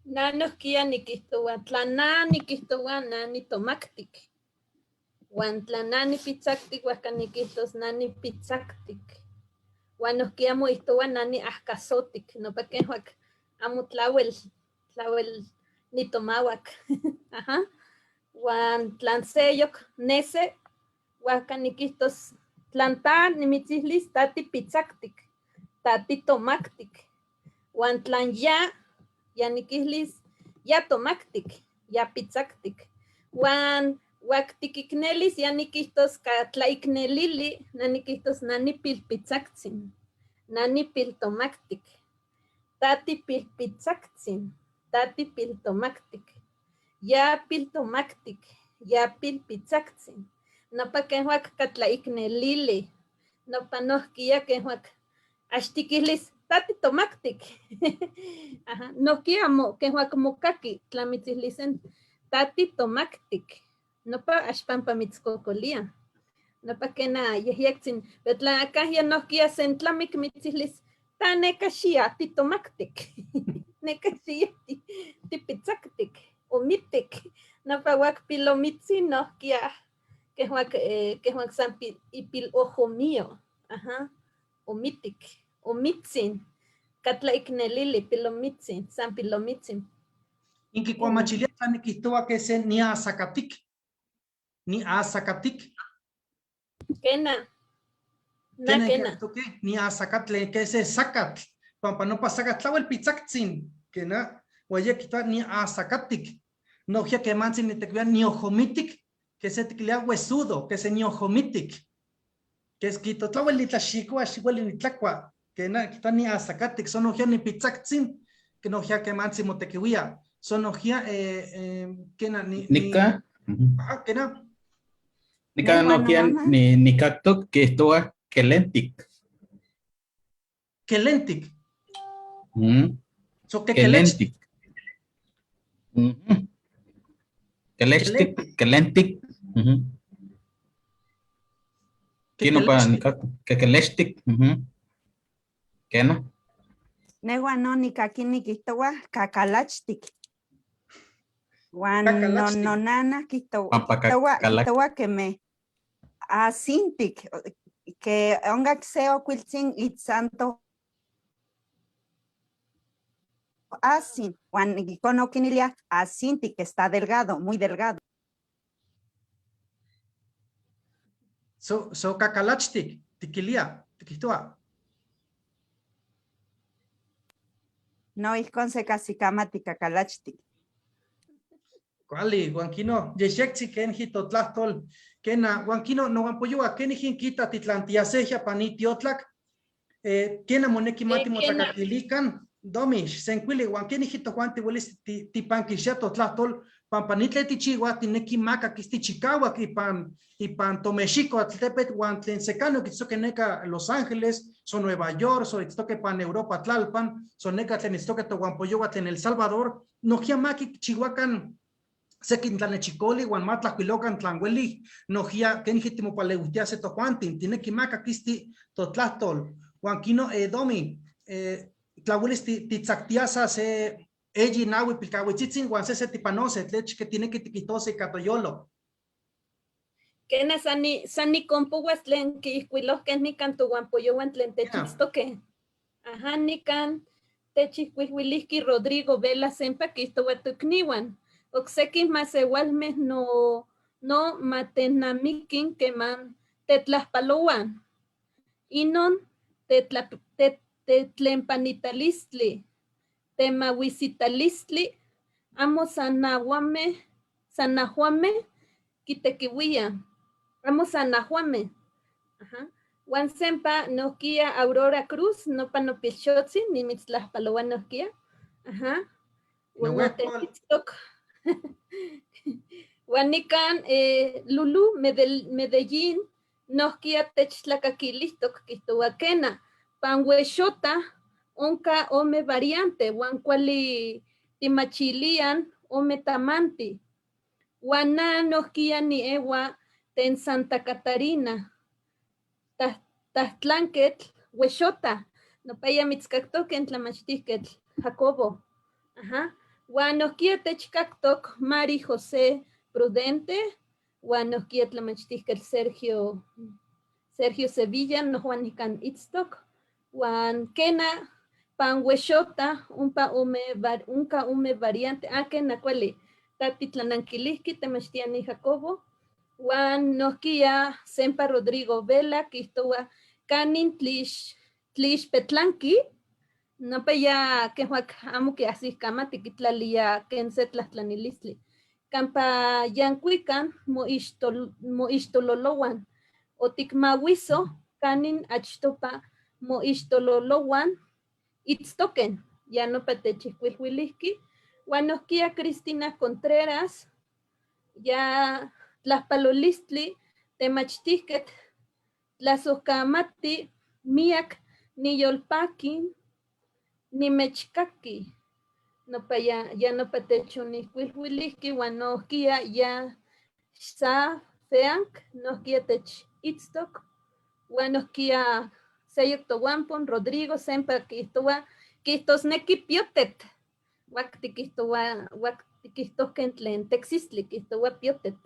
Na nohkia nikihtowa, tla na nikihtowa na nitomaktik. Huan tla na nipitzaktik, huajca nikihtos na nipitzaktik. Huan nohkia moihtowa na niahkazotik, nopa kenjuak amo tlawel, tlawel nitomawak. Ajá. Huan tlan seyok nese, huajca nikihtos tlan ta nimitzihlis ta tipitzaktik, ta titomaktik. Huan tlan ya, ya nikihlis ya tomaktik, ya pitzaktik. Huan huactikiknelis ya nikihtos ka tlaiknelili, na nikihtos na nipilpitzaktzin, na nipiltomaktik. Ta tipilpitzaktzin, ta tipiltomaktik. Ya piltomaktik, ya pilpitzaktzin. Nopa kenjuak katlaiknelili, nopa nohkia kenjuak axtikihlis ta titomaktik. Ajá. Nohkia mo kenjuak mokaki tlamitzilisen ta titomaktik. Nopa axpampa mitzkokolia. Nopa kena yehyetzin, pero tla akahya nohkia sentlamik mitzihlis ta neka xia titomaktik. Neka xia tipitzaktik, omitik. Nopa wak pilomitzin nohkia kejuak kejuak san ipil ojo mío. Ajá. Omitik, omitzin. Katlaiknelili pilomitzin, san pilomitzin. Inkikuamachilia tla nikihtowa que se niazacatic. Niazacatic. Kena. Na Kena kena. inkihtokeh niazacatl, que se zacatl. Pampa nopa zacatl tlawel pitzaktzin. Kena, huan yeh kihtowa niazacatic. Nohkia kemantzin nitekilia niojomitic, que se tiquilia huesudo, que se niojomitic. Que es quito tlawel nitlaxikoa, xiueli nitlakua. Kena, kihtowa niazacatic, son nohkia nipitzaktzin, que nohkia kemantzin motekiuia. Son nohkia, kena, ni, ni, Nika. Ajá, kena. Nika Nehua nohkia nomama. ni nikaktok kihtowa kelentik. Kelentik. So, que Kelentik. Kelechtik, kelentik. Kino pa nikaktok. Kekelechtik. Kena. Nehua no nikaki nikihtowa kakalachtik. Huan Kakalachtik. nonana Pampa kakalach- kihtowa keme asintik, que onkak se okuiltzin itzanto asin, huan ijkon okinilia asintik, que está delgado, muy delgado. So, so kakalachtik, tikilia, tikihtowa. No, ijkon se kasikamati kakalachtik. Kuali, huan kino, yexektzi kenji totlahtol, kena, huan kino, nohuampoyowa, kenijin kita titlantiasejia pani tiotlak, kena moneki mati Kena. motlakakilikan, Domi, senkuili, huan keniji tojuan tiuelis tipankixia totlahtol, pampa nitlen tichiua, tineki maka kisti chikauak ipan Tomexico, Atltepetl, huan tlen secano itztoque neka Los Ángeles, so Nueva York, so itztoque pan Europa Tlalpan, so neka tlen itztoque tohuampoyowa tlen El Salvador, nohkia maki chihuacan sekin tlanechicoli, huan ma tlajkuilokan tlan uelij, nohkia keniji timopaleuitia se tojuantin, tineki maka kisti totlahtol, huan kino, Domi, tlauelis titzaktiasa se eyi nahui pilkahuitzitzin, huan se se tipanose, tlech que tineki tiquihtose ika toyolo. Kena sani kompowas tlen kiihkuilohkeh nikan tohuampoyowan tlen techitztoque. Ajá, nikan techihkuilhuilihki Rodrigo Vela sempa kihtowa tokniwan. Okseki masewalmeh no matenamikin keman tetlajpalowan. Inon tetlempanitalistle, temahuizitalistli, amo sanahuame kitekiuia, amo sanahuame. Ajá. Huan sempa nohkia Aurora Cruz, nopa nopilxotzi, nimitztlajpaloua nohkia. Ajá. Huan Nahuatl. notequitztoc. Huan nikan Lulú Medellín, nohkia techtlakaquilihtoc, kihtowa kena, panhuexota, onka ome variante, huan kuali timachilian ome tamanti. Huan na nohkia ni ewa ten Santa Catarina, tahtlanketl huexota, Nopa ya mitzcactoc en tlamachtijquetl Jacobo. Ajá. Huan nohquia techcactoc Mari José Prudente, huan nohquia tlamachtijquetl Sergio Sevilla, nohuan nican itztoc. Huan quena panhuexota, umpa ome, unca ome variante, ah, quena cuali, tati tlananquilihqui, temachtiani Jacobo. Huan nohquia sempa Rodrigo Vela, quihtowa canin tlixpetlanqui, nopa ya quehuac amo quiahsihcamati quitlalia ken se tlahtlanilistli. Campa yancuican moixtololohuan, oticmahuiso canin achtopa moixtololohuan itztoquen, ya nopa techihcuilhuilihqui. Huan nohquia Cristina Contreras, ya tlahpalolistli temachtihquetl tlasojkamati miac niyolpaqui nimechkaki. Nopa ya nopa techonihcuilhuilihqui huan nohquia ya sa feank nohquia tech itztoc huan nohquia seyok tohuampon Rodrigo sempa quihtowa quihtosnequi piotet huac tiquihtowa huac tiquihtohque tlen texistli quihtowa piotet.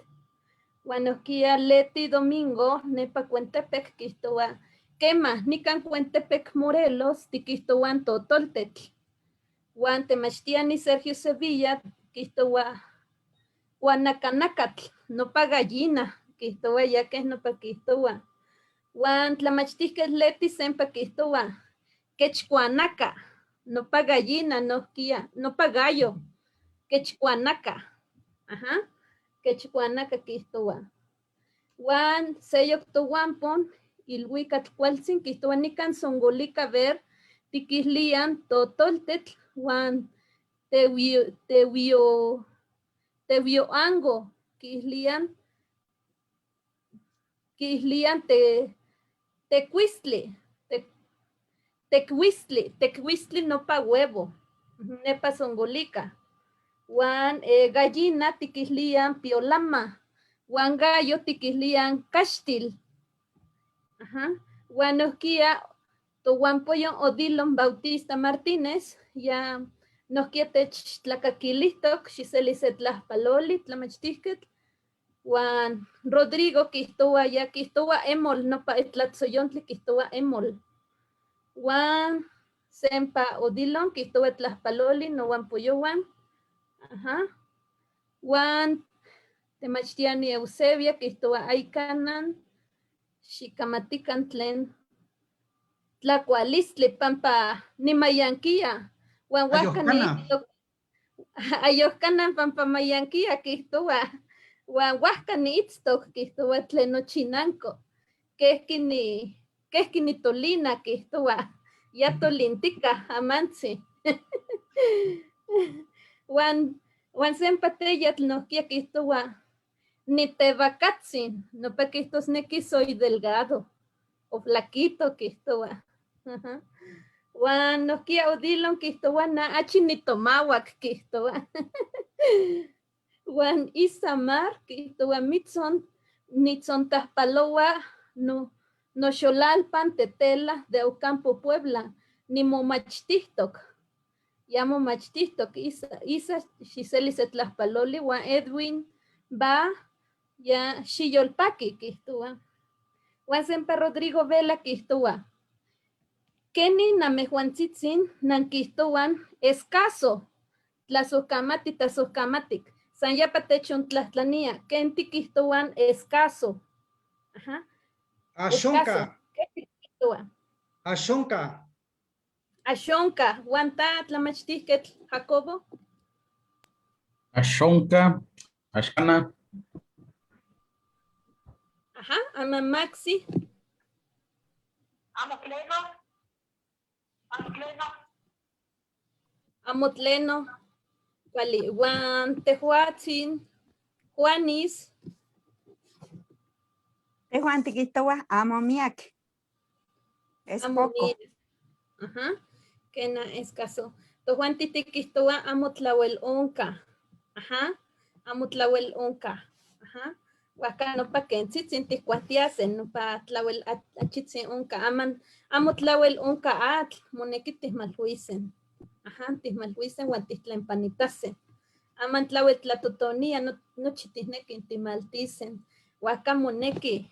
Huan nohquia Leti Domingo nepa Cuentepec quihtowa quema nican Cuentepec Morelos tiquihtowan totoltetl. Huan temachtiani Sergio Sevilla quihtowa huanacanacatl nopa gallina quihtowa ya que nopa quihtowa. Huan tlamachtihquetl Leti sempa quihtowa quechcuanaca nopa gallina nohquia nopa gallo quechcuanaca. Ajá. Quechcuanaca quihtowa. Huan seyok tohuampon ilhuicatl cualtzin quihtowa nican songolica ver tiquihlian totoltetl huan tewioango quihlian tecuistli, tecuistli, tecuistli nopa huevo, nepa songolica. Huan gallina tiquihlian piolama, huan gallo tiquihlian caxtil. Ajá. Huan nohquia tohuampoyon Odilon Bautista Martínez, ya nohquia techtlakaquilihtoc, xiseli se tlahpaloli, tlamachtihquetl. Huan Rodrigo quihtowa, ya quihtowa emol, nopa etlatzoyontli quihtowa emol. Huan sempa Odilon quihtowa tlahpaloli, nohuampoyohuan. Ajá. Huan temachtiani Eusebia quihtowa aycanan xicamatican tlen tlacualistli pampa nimayanquia. Huan huajca ayohcanan pampa mayanquia quihtowa. Huan huajca niitztoc quihtowa tlen nochinanco. Quejqui nitolina quihtowa. Ya tolintica amantzi. Huan sempa teyatl nohquia quihtowa nitevacatzin, nopa quihtosnequi soy delgado o flaquito quihtowa. Huan nohquia Odilon quihtowa na achi nitomahuac quihtowa. Huan Isamar quihtowa mitzon nitzontahpalowa no noxolalpan Tetela de Ocampo Puebla nimomachtihtoc. Ya momachtihtoc Isa xiseli se tlahpaloli huan Edwin va ya xiyolpaqui quihtowa. Huan sempa Rodrigo Vela quihtowa kenin namejuantzitzin nanquihtowan escaso tlasojkamati tlasojkamatic san yapa techontlahtlania ken tiquihtowan escaso. Ajá. Axonca. ¿Qué tiquihtowa? Axonca. Axonca. Huan ta tlamachtihquetl Jacobo. Axonca, axcana. Ajá, ama Maxi. Amo tleno. Amo tleno. Amo tleno. Cuali. Huan tejuatzin, Juanis. Tejuan tiquihtowa amo miac. Es Amo poco. miac. Ajá. Kena escaso. Tojuan tiquihtowa amo tlauel onca. Ajá. Amo tlauel onca. Ajá. Huajca nopa quentzitzin tihcuahtiase nopa tlauel achitzin onka aman amo tlauel onka atl moneki tihmalhuisen. Ajá, tihmalhuisen uan tihtlempanitase. Aman tlauel tlatotonia nochi tihnequi timaltisen. Huajca moneki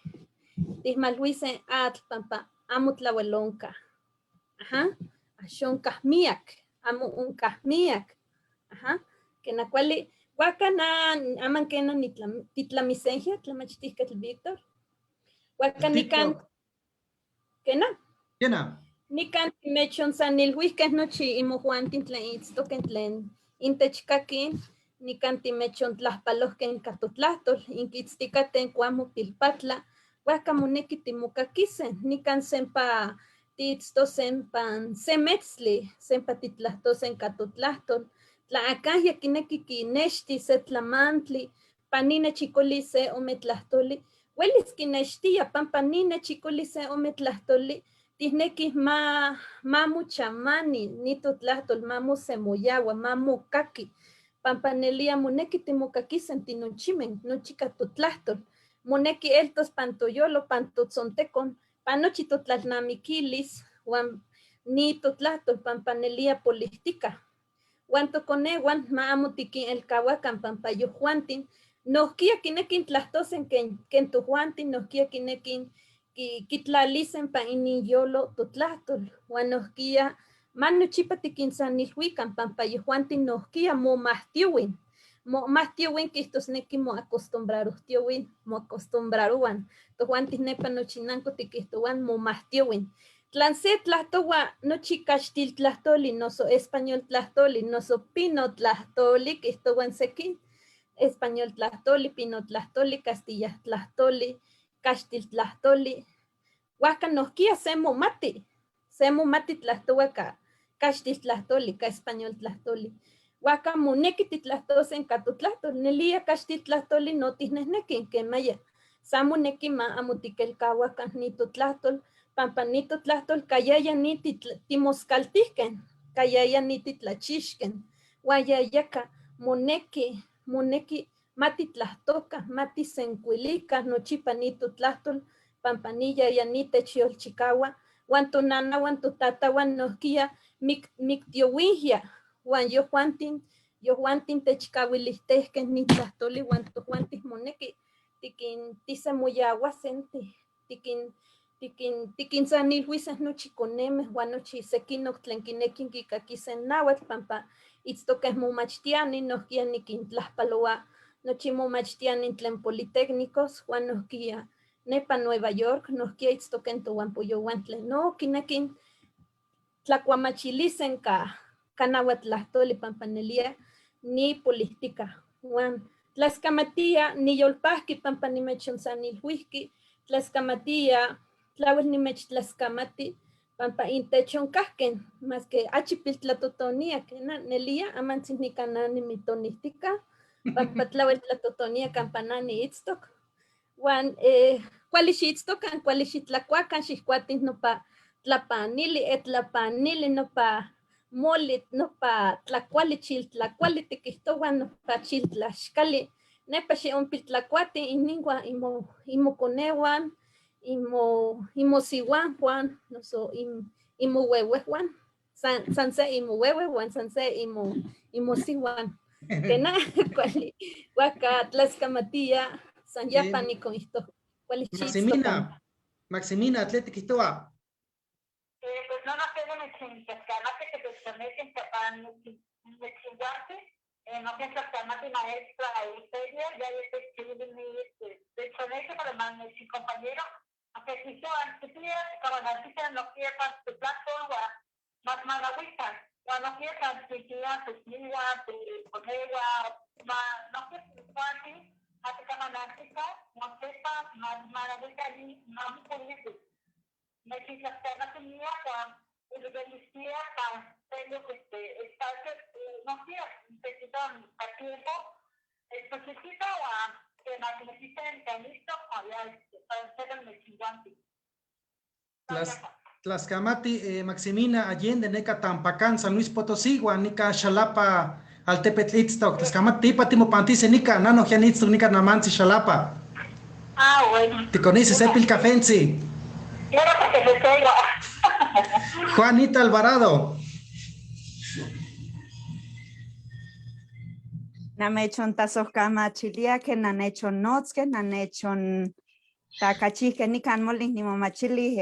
tihmalhuisen atl pampa amo tlauel onka. Ajá, axonkah miak, amo onkah miak. Ajá, kena kuali. Huajca na aman kena titlamisenjia tlamachtijketl Víctor. Huajca nikan, kena? Kena. Nikan timechonsanilhuijkeh nochi imojuantin tlen itztoken tlen intechkakin, nikan timechontlajpalohkeh inka totlahtol, inkitztikaten kuamopilpatla, huajca moneki timokakisen, nikan sempa tiitztosen pan se metztli, sempa titlahtosen ika totlahtol, tla akahya kineki kinexti se tlamantli, pan ni nechikoli se ome tlahtoli, welis kinextia pampa ni nechikoli se ome tlahtoli, tijnekih ma mochamani ni totlahtol, ma mosemoyaua, ma mokaki, pampa nelia moneki timokakisen tinochimen, nochi ka totlahtol, moneki eltos pan toyolo, pan totzontekon, pan nochi totlalnamikilis, uan ni totlahtol pampa nelia polihtika. Uan tokoneuan ma amo tikinelkahuakan pampa yojuantin, nohkia kinekin tlahtosen ken tojuantin, nohkia kinekin kitlalisen pan ininyolo totlahtol, uan nohkia ma nochipa tikinsanilhuikan pampa yejuantin nohkia momahtiowin, momahtiowin kijtosneki moacostumbrarohtiowin, moacostumbrarowan, tojuantin nepa nochinanko tikijtowan momahtiowin. Tlan se tlahtowa nochi kaxtiltlahtoli, noso español tlahtoli, noso pino tlahtoli, kijtowan sekin, español tlahtoli, pino tlahtoli, castilla tlahtoli, kaxtiltlahtoli, huajca nohkia se momati, se momati tlahtowa ka kaxtiltlahtoli, ka español tlahtoli. Huajca moneki titlahtosen ka totlahtol, nelia kaxtiltlahtoli no tijnejnekin, kemaya. San moneki ma amo tikelkahuakan ni totlahtol, pampa ni totlahtol kayaya ni timoskaltihken, kayaya ni titlachixken. Huan yayaka moneki, moneki ma titlahtoka, ma tisenkuilika nochipa ni totlahtol, pampa ni yaya ni techyolchikaua, uan tonana uan totatahuan nohkia mictiowinjia, uan yojuantin, yojuantin techkauilijtejkeh ni tlahtoli, uan tojuantin moneki tikin tisemoyauasen, tikinsanilhuiseh nochi konemeh uan nochi sekinok tlen kinekin kikakisen nahuatl pampa itztokeh momachtiani, nohkia nikintlajpaloa nochi momachtiani tlen politécnicos uan nohkia nepa Nueva York, nohkia itztoken tohuampoyowan tlen no kinekin tlakuamachilisen ka nahuatl pampa nelia ni polihtika. Uan tlaxkamatia niyolpahki pampa nimechonsanilhuijki, tlaxkamatia tlauel nimechtlaxkamati pampa intechonkahken, maske achi piltlatotonia, kena nelia amantzin nikan na nimitonihtika, pampa tlauel tlatotonia kampa na niitztok. Uan kuali xiitztokan, kuali xitlakuakan, xihkuatin nopa tlapanili, etlapanili, nopa moli, nopa tlakuali, chiltlakuali tikihtowa, nopa chiltlaxkali, nepa xionpiltlakuatin ininwan imokoneuan, imosiuanjuan, noso imoweuejuan, san se imohuehue uan san se imosiuan. Kena, kuali, huajca tlaxkamatia, san yapa nikonihto. Kuali Maximina, xiitztokan. Maximina, ¿tlen tikihtowa? Pues no, no tengo mechintlazcamati que te prometen que van mechinguante, no tlaxcamati maestra Eusebia, ya yo te escribí mi, de hecho, de hecho, para mi compañero, aunque si yo antes como la chica no quiere para tu plato, más malaguita, o no quiere transmitir tu niwa, tu conewa, no quiere tu cuate, más que manantica, no sepa, más malaguita ni no me puede. Me tlaxcamati mía, el delicía, pa, pelo, este, espacio, no quiero, necesito a tiempo, necesito a que necesiten listo, allá, para hacer el mechinguante. Tlaxcamati, Maximina Allende, neka Tampacán, San Luis Potosí, uan nika Xalapa, altepetl itztok. Tlaxcamati, tipa timopantise nika, nano jian itztok nika namantzi Xalapa. Ah, bueno. Ticonise se pilcafensi. Claro que te lo oiga. Juanita Alvarado. Namechon tlazohcamachiliahque, nanechonnotzqueh, nanechon tacachihqueh, nican molih nimomachilih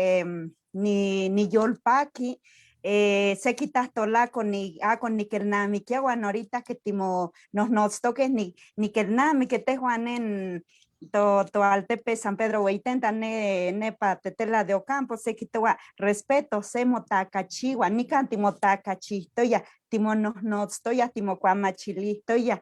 niyolpaqui, seki tlahtolaco ni ako niquelnamiquia uan ahorita que timonohnotztoqueh niquelnamiqui tehuan nen toaltepe San Pedro Hueyitentan nepa Tetela de Ocampo, se quitoa respeto, se motacachiwa, nican timotacachihtoya, timonohnotztoya, timocuamachilihtoya.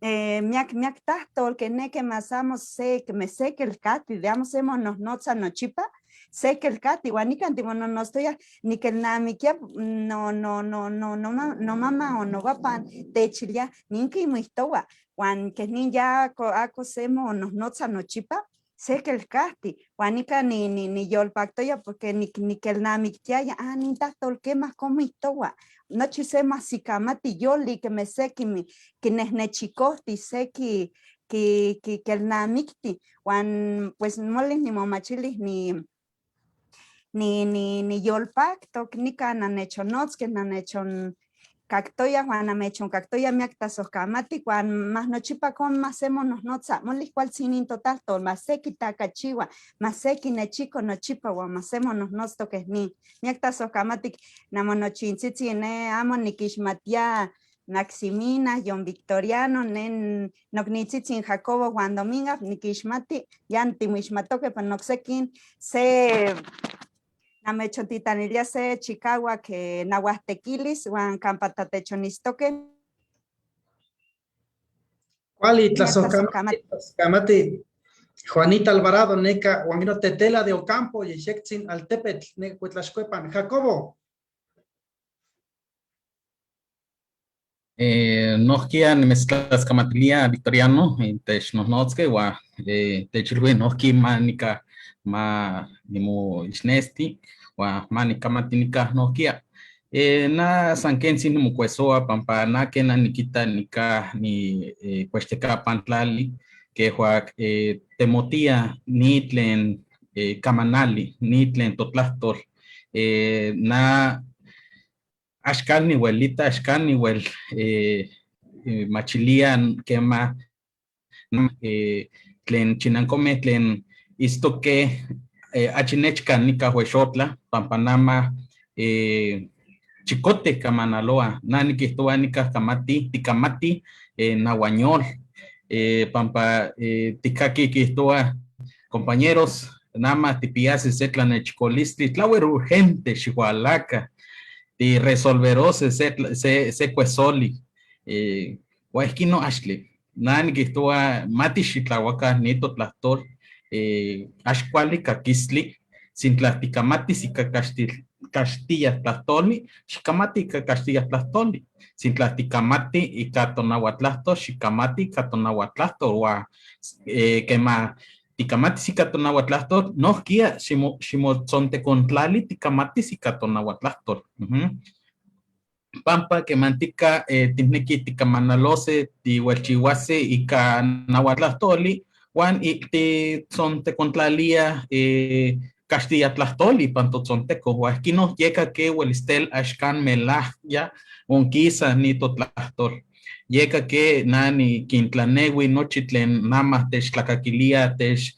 Miak, miak tahtol que ne que mas amo se, que me sé que el cati, de amo se monohnotza nochipa, sé que el cati, uan nican timonohnotztoya, niquelnamiquia, no, no, no, no, no, no, no mama o no papan, techilia, ninqui muihtowa, uan que nin ya ako se monohnotza nochipa, sé que el cati, uan nica ni yolpactoya porque niquelnamictiaya, ah, nin tahtol quema como ihtowa, nochi se masicamati yoli que me sé que mi, que nehnechicoti, sé que, que, que, que el namicti, uan, pues molih nimomachilih ni, ni, ni, ni yolpactoc, nica nanechonotzqueh, nanechon cactoya, uan namechoncactoya miak tlazohcamati, uan mas nochipa con mas se monohnotza, molih kualtzin in totahtol, mas seki tlacachiua, mas seki nechiko nochipa, uan mas se monohnotztoc queh nin. Miak tlazohcamati namonochintzitzi ne amo niquixmatia Maximina, yon Victoriano, nen nocnitzitzin Jacobo Juan Dominga, niquixmati, ya timoixmatoque, pero nocsequin se namechontitanilia se chicauac nahuahtequilis uan campa tatechonistoque. Cuali, Mira, tlazohcamati, tlazohcamati. Juanita Alvarado, neca, uan ino Tetela de Ocampo, yexectzin altepetl, neca Cuetlaxcuepan. Jacobo. Nohkia nimetztlaskamatilia Victoriano, technohnotzke, ua techilhui nohki ma nika ma nimoixnesti, ua ma nikamati nika nohkia. Na san kentzi nimokuesoa pampa na kena nikita nika ni Cuextecapan tlali, kejuak temotia ni tlen kamanali, ni tlen totlahtol, na axkan niuelita, axkan niuel machilia kema tlen chinancome, tlen istoque achinechca nika huexotla, pampa nama chicote kamanaloa, na niquihtoa nika kamati, tikamati nahuañol, pampa tikaki quihtoa, compañeros, nama tipiase se tlanechicolistli, tlahuer urgente xihualaca, ti resolverose se cuesoli, huaesquino axtli, na niquihtoa mati xitlahuaca nito tlahtol, axcuali caquistli, sin tlaticamatis ica castilla tlahtoli, xicamati ica castilla tlahtoli, sin tlaticamati ica tonahuatlahtol, xicamati ica tonahuatlahtol, ua quema ticamatis ica tonahuatlahtol, nohkia ximotzontecontlali ticamatis ica tonahuatlahtol. Pampa quemantica tineki ticamanalose, tihuelchihuase ica nahuatlahtoli, uan titzontecontlalia castilla tlahtoli pantotzonteco, ua esquino yeka que huelistel axkan melahya onquisa ni totlahtol. Yeka que nani quintlanewi nochi tlen nama techtlacaquilia, tech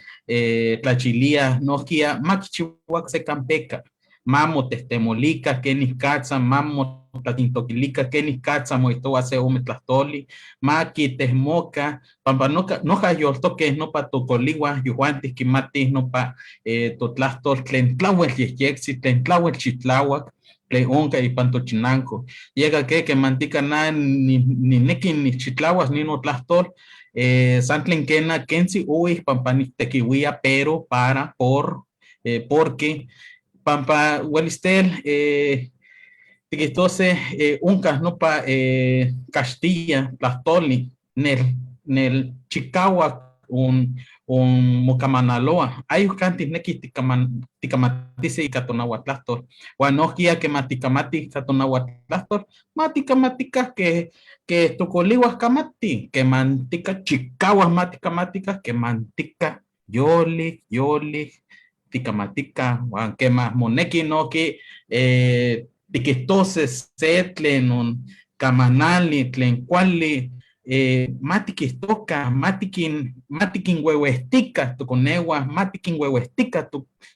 tlachilia, nohkia maquichihuac se campeca, mamo tehtemolica, kenih katza, mamo tlatintoquilica, kenih katza moihtoua se ome tlahtoli, maquitehmoca, pampa noja yoltoque nopa tokoliua, yohuantih quimatih nopa totlahtol tlen tlauel yehyektzi, tlen tlauel chitlauac, tlen onka ipan tochinanco. Yeka ke kemantika na ni neki ni chitlauas ni notlahtol, san tlen kena kentzi uih pampa niktekiuia, pero, para, por porque, pampa uelistel tiquistose unca nopa Castilla tlahtoli nel chicauac un mocamanaloa. Hay kanti neki ticamatise ika tonahuatlahtol. Uan nohkia que maticamati ika tonahuatlahtol, maticamatica que tokoliuas kamati, que mantica chicauas maticamatica, que mantica Yolik, yolik, tikamatika, huan quema moneki noki, tiquihtose se tlen non kamanali, tlen kuali, ma tiquihtoca, ma tiquinhuehuejtica toconehua, ma tiquinhuehuejtica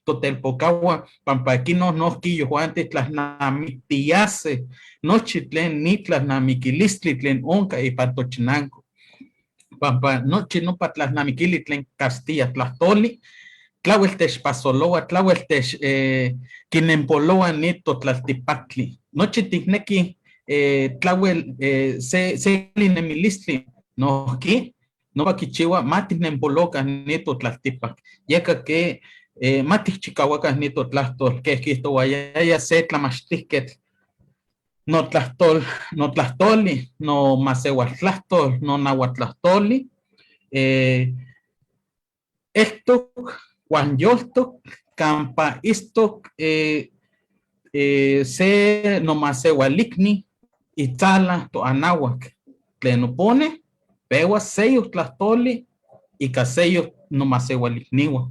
totelpocahua, pampa aquino nohki yojuanti tlalnamictiase, nochi tlen ni tlalnamiquilistli tlen onka ipan tochinanco. Pampa nochi nopa tlalnamiquili tlen Castilla tlahtoli, tlawel techpasoloa, tlawel tech kinempoloa ni totlaltipactli. Nochi tikneki tlawel se nemilistli nohki, nopa kichiwa ma tiknempoloka ni totlaltipac. Yeka ke ma tikchikawaka ni totlahtol, keh kihtowayaya se tlamachtihketl, no tlahtol, no tlahtoli, no masewaltlahtol, no nahuatlahtoli, eltok, huan yoltok, kampa istok se nomasewalikni itzala toanahuac, tlen opone, pewa seyok tlahtoli ika seyok nomasewalikniwa.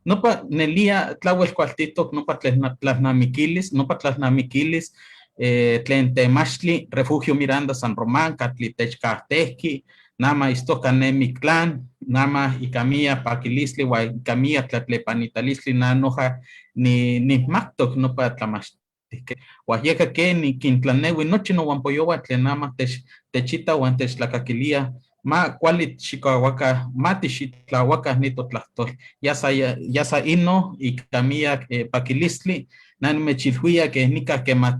Nopa nelia tlawel kualtitok, nopa tlalnamiquilis, nopa tlalnamiquilis, tlen temachtli, Refugio Miranda San Román, katli techkahtehki, nama istoka ne Mictlán, nama ika miak paquilistli, huan ika miak tlatlepanitalistli, na noja nihmaktok nopa tlamachtihke. Huan yeka ke nikintlaneui nochi nohuampoyohua tlen nama techita huan techtlakakilia, ma kuali xikawaka, ma tixittlawaka ni totlahtol. Ya sa ino ika miak paquilistli, na nimechilhuia ke nika kema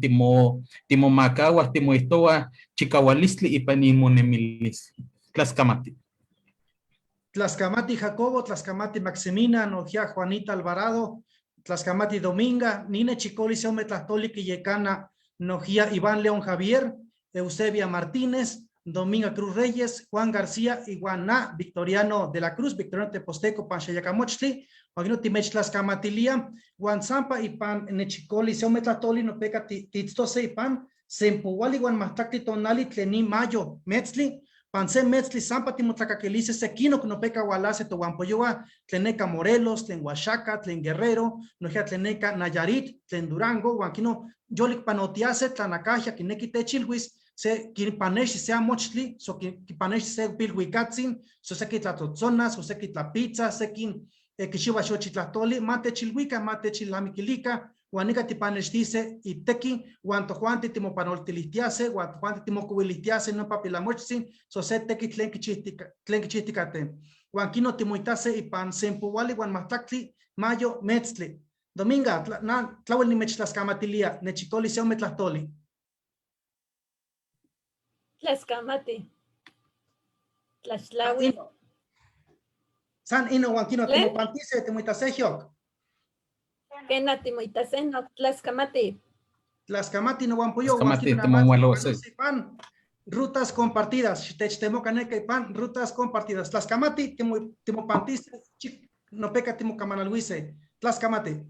timomakawa, timoihtowa chikawalistli ipan imonemilis. Tlaxcamati. Tlaxcamati Jacobo, Tlaxcamati Maximina, nohia Juanita Alvarado, Tlaxcamati Dominga, Nine Chicoli se ome tlahtoli quiyecana, nohia Iván León Javier, Eusebia Martínez, Dominga Cruz Reyes, Juan García, Iguaná, Victoriano de la Cruz, Victoriano Teposteco, Panxayacamochtli, Joaquino Timech Tlaxcamatilia, Juan Zampa y Pan Nechicoli, se ome tlahtoli, no peca titztose y pan, Sempohuali, Juan Mahtlactli, Tonali, Tleni, Mayo, Metzli, Pan se metzli, Zampa timotlacaquilice, sequino, no peca hualase, tohuampoyoa, Tleneca Morelos, Tlen Oaxaca, Tlen Guerrero, nojia Tleneca Nayarit, Tlen Durango, Huanquino, Yolic panotiase, Tlanacajia, Kineki techilhuis, se kipaneshi sea mochtli, so kipaneshi se pilhuicatzin, so se kitlatotzonas, so se kitlapitza, se kin kichiwa xochitlahtoli, ma techilhuica, ma techilamiquilica, huan nica tipanechtise itequi, huan tojuanti timopanoltilihtiase, huan tojuanti timocuilihtiase nopa pilamochtzin, so se tequi tlen kichihtica, tlen kichihticate. Huan kino timoitase ipan sempohuali huan mahtlactli, mayo metztli. Dominga, na, tlawel nimechtlaskamatilia, nechicoli se ome tlahtoli. Tlaxcamati. Tlaxtlahui. Ino. San ino huan kino ¿Tlen? timopantise, timoitasejiok. Kena timoitase, no, tlaxcamati. Tlaxcamati no huan pollo, Tlaxcamati, huan kino timomuelo, namatzi, sí. pan, rutas compartidas, techtemocaneca y pan, rutas compartidas. Tlaxcamati, timopantise, chic, no peca timocamanalhuise. Tlaxcamati.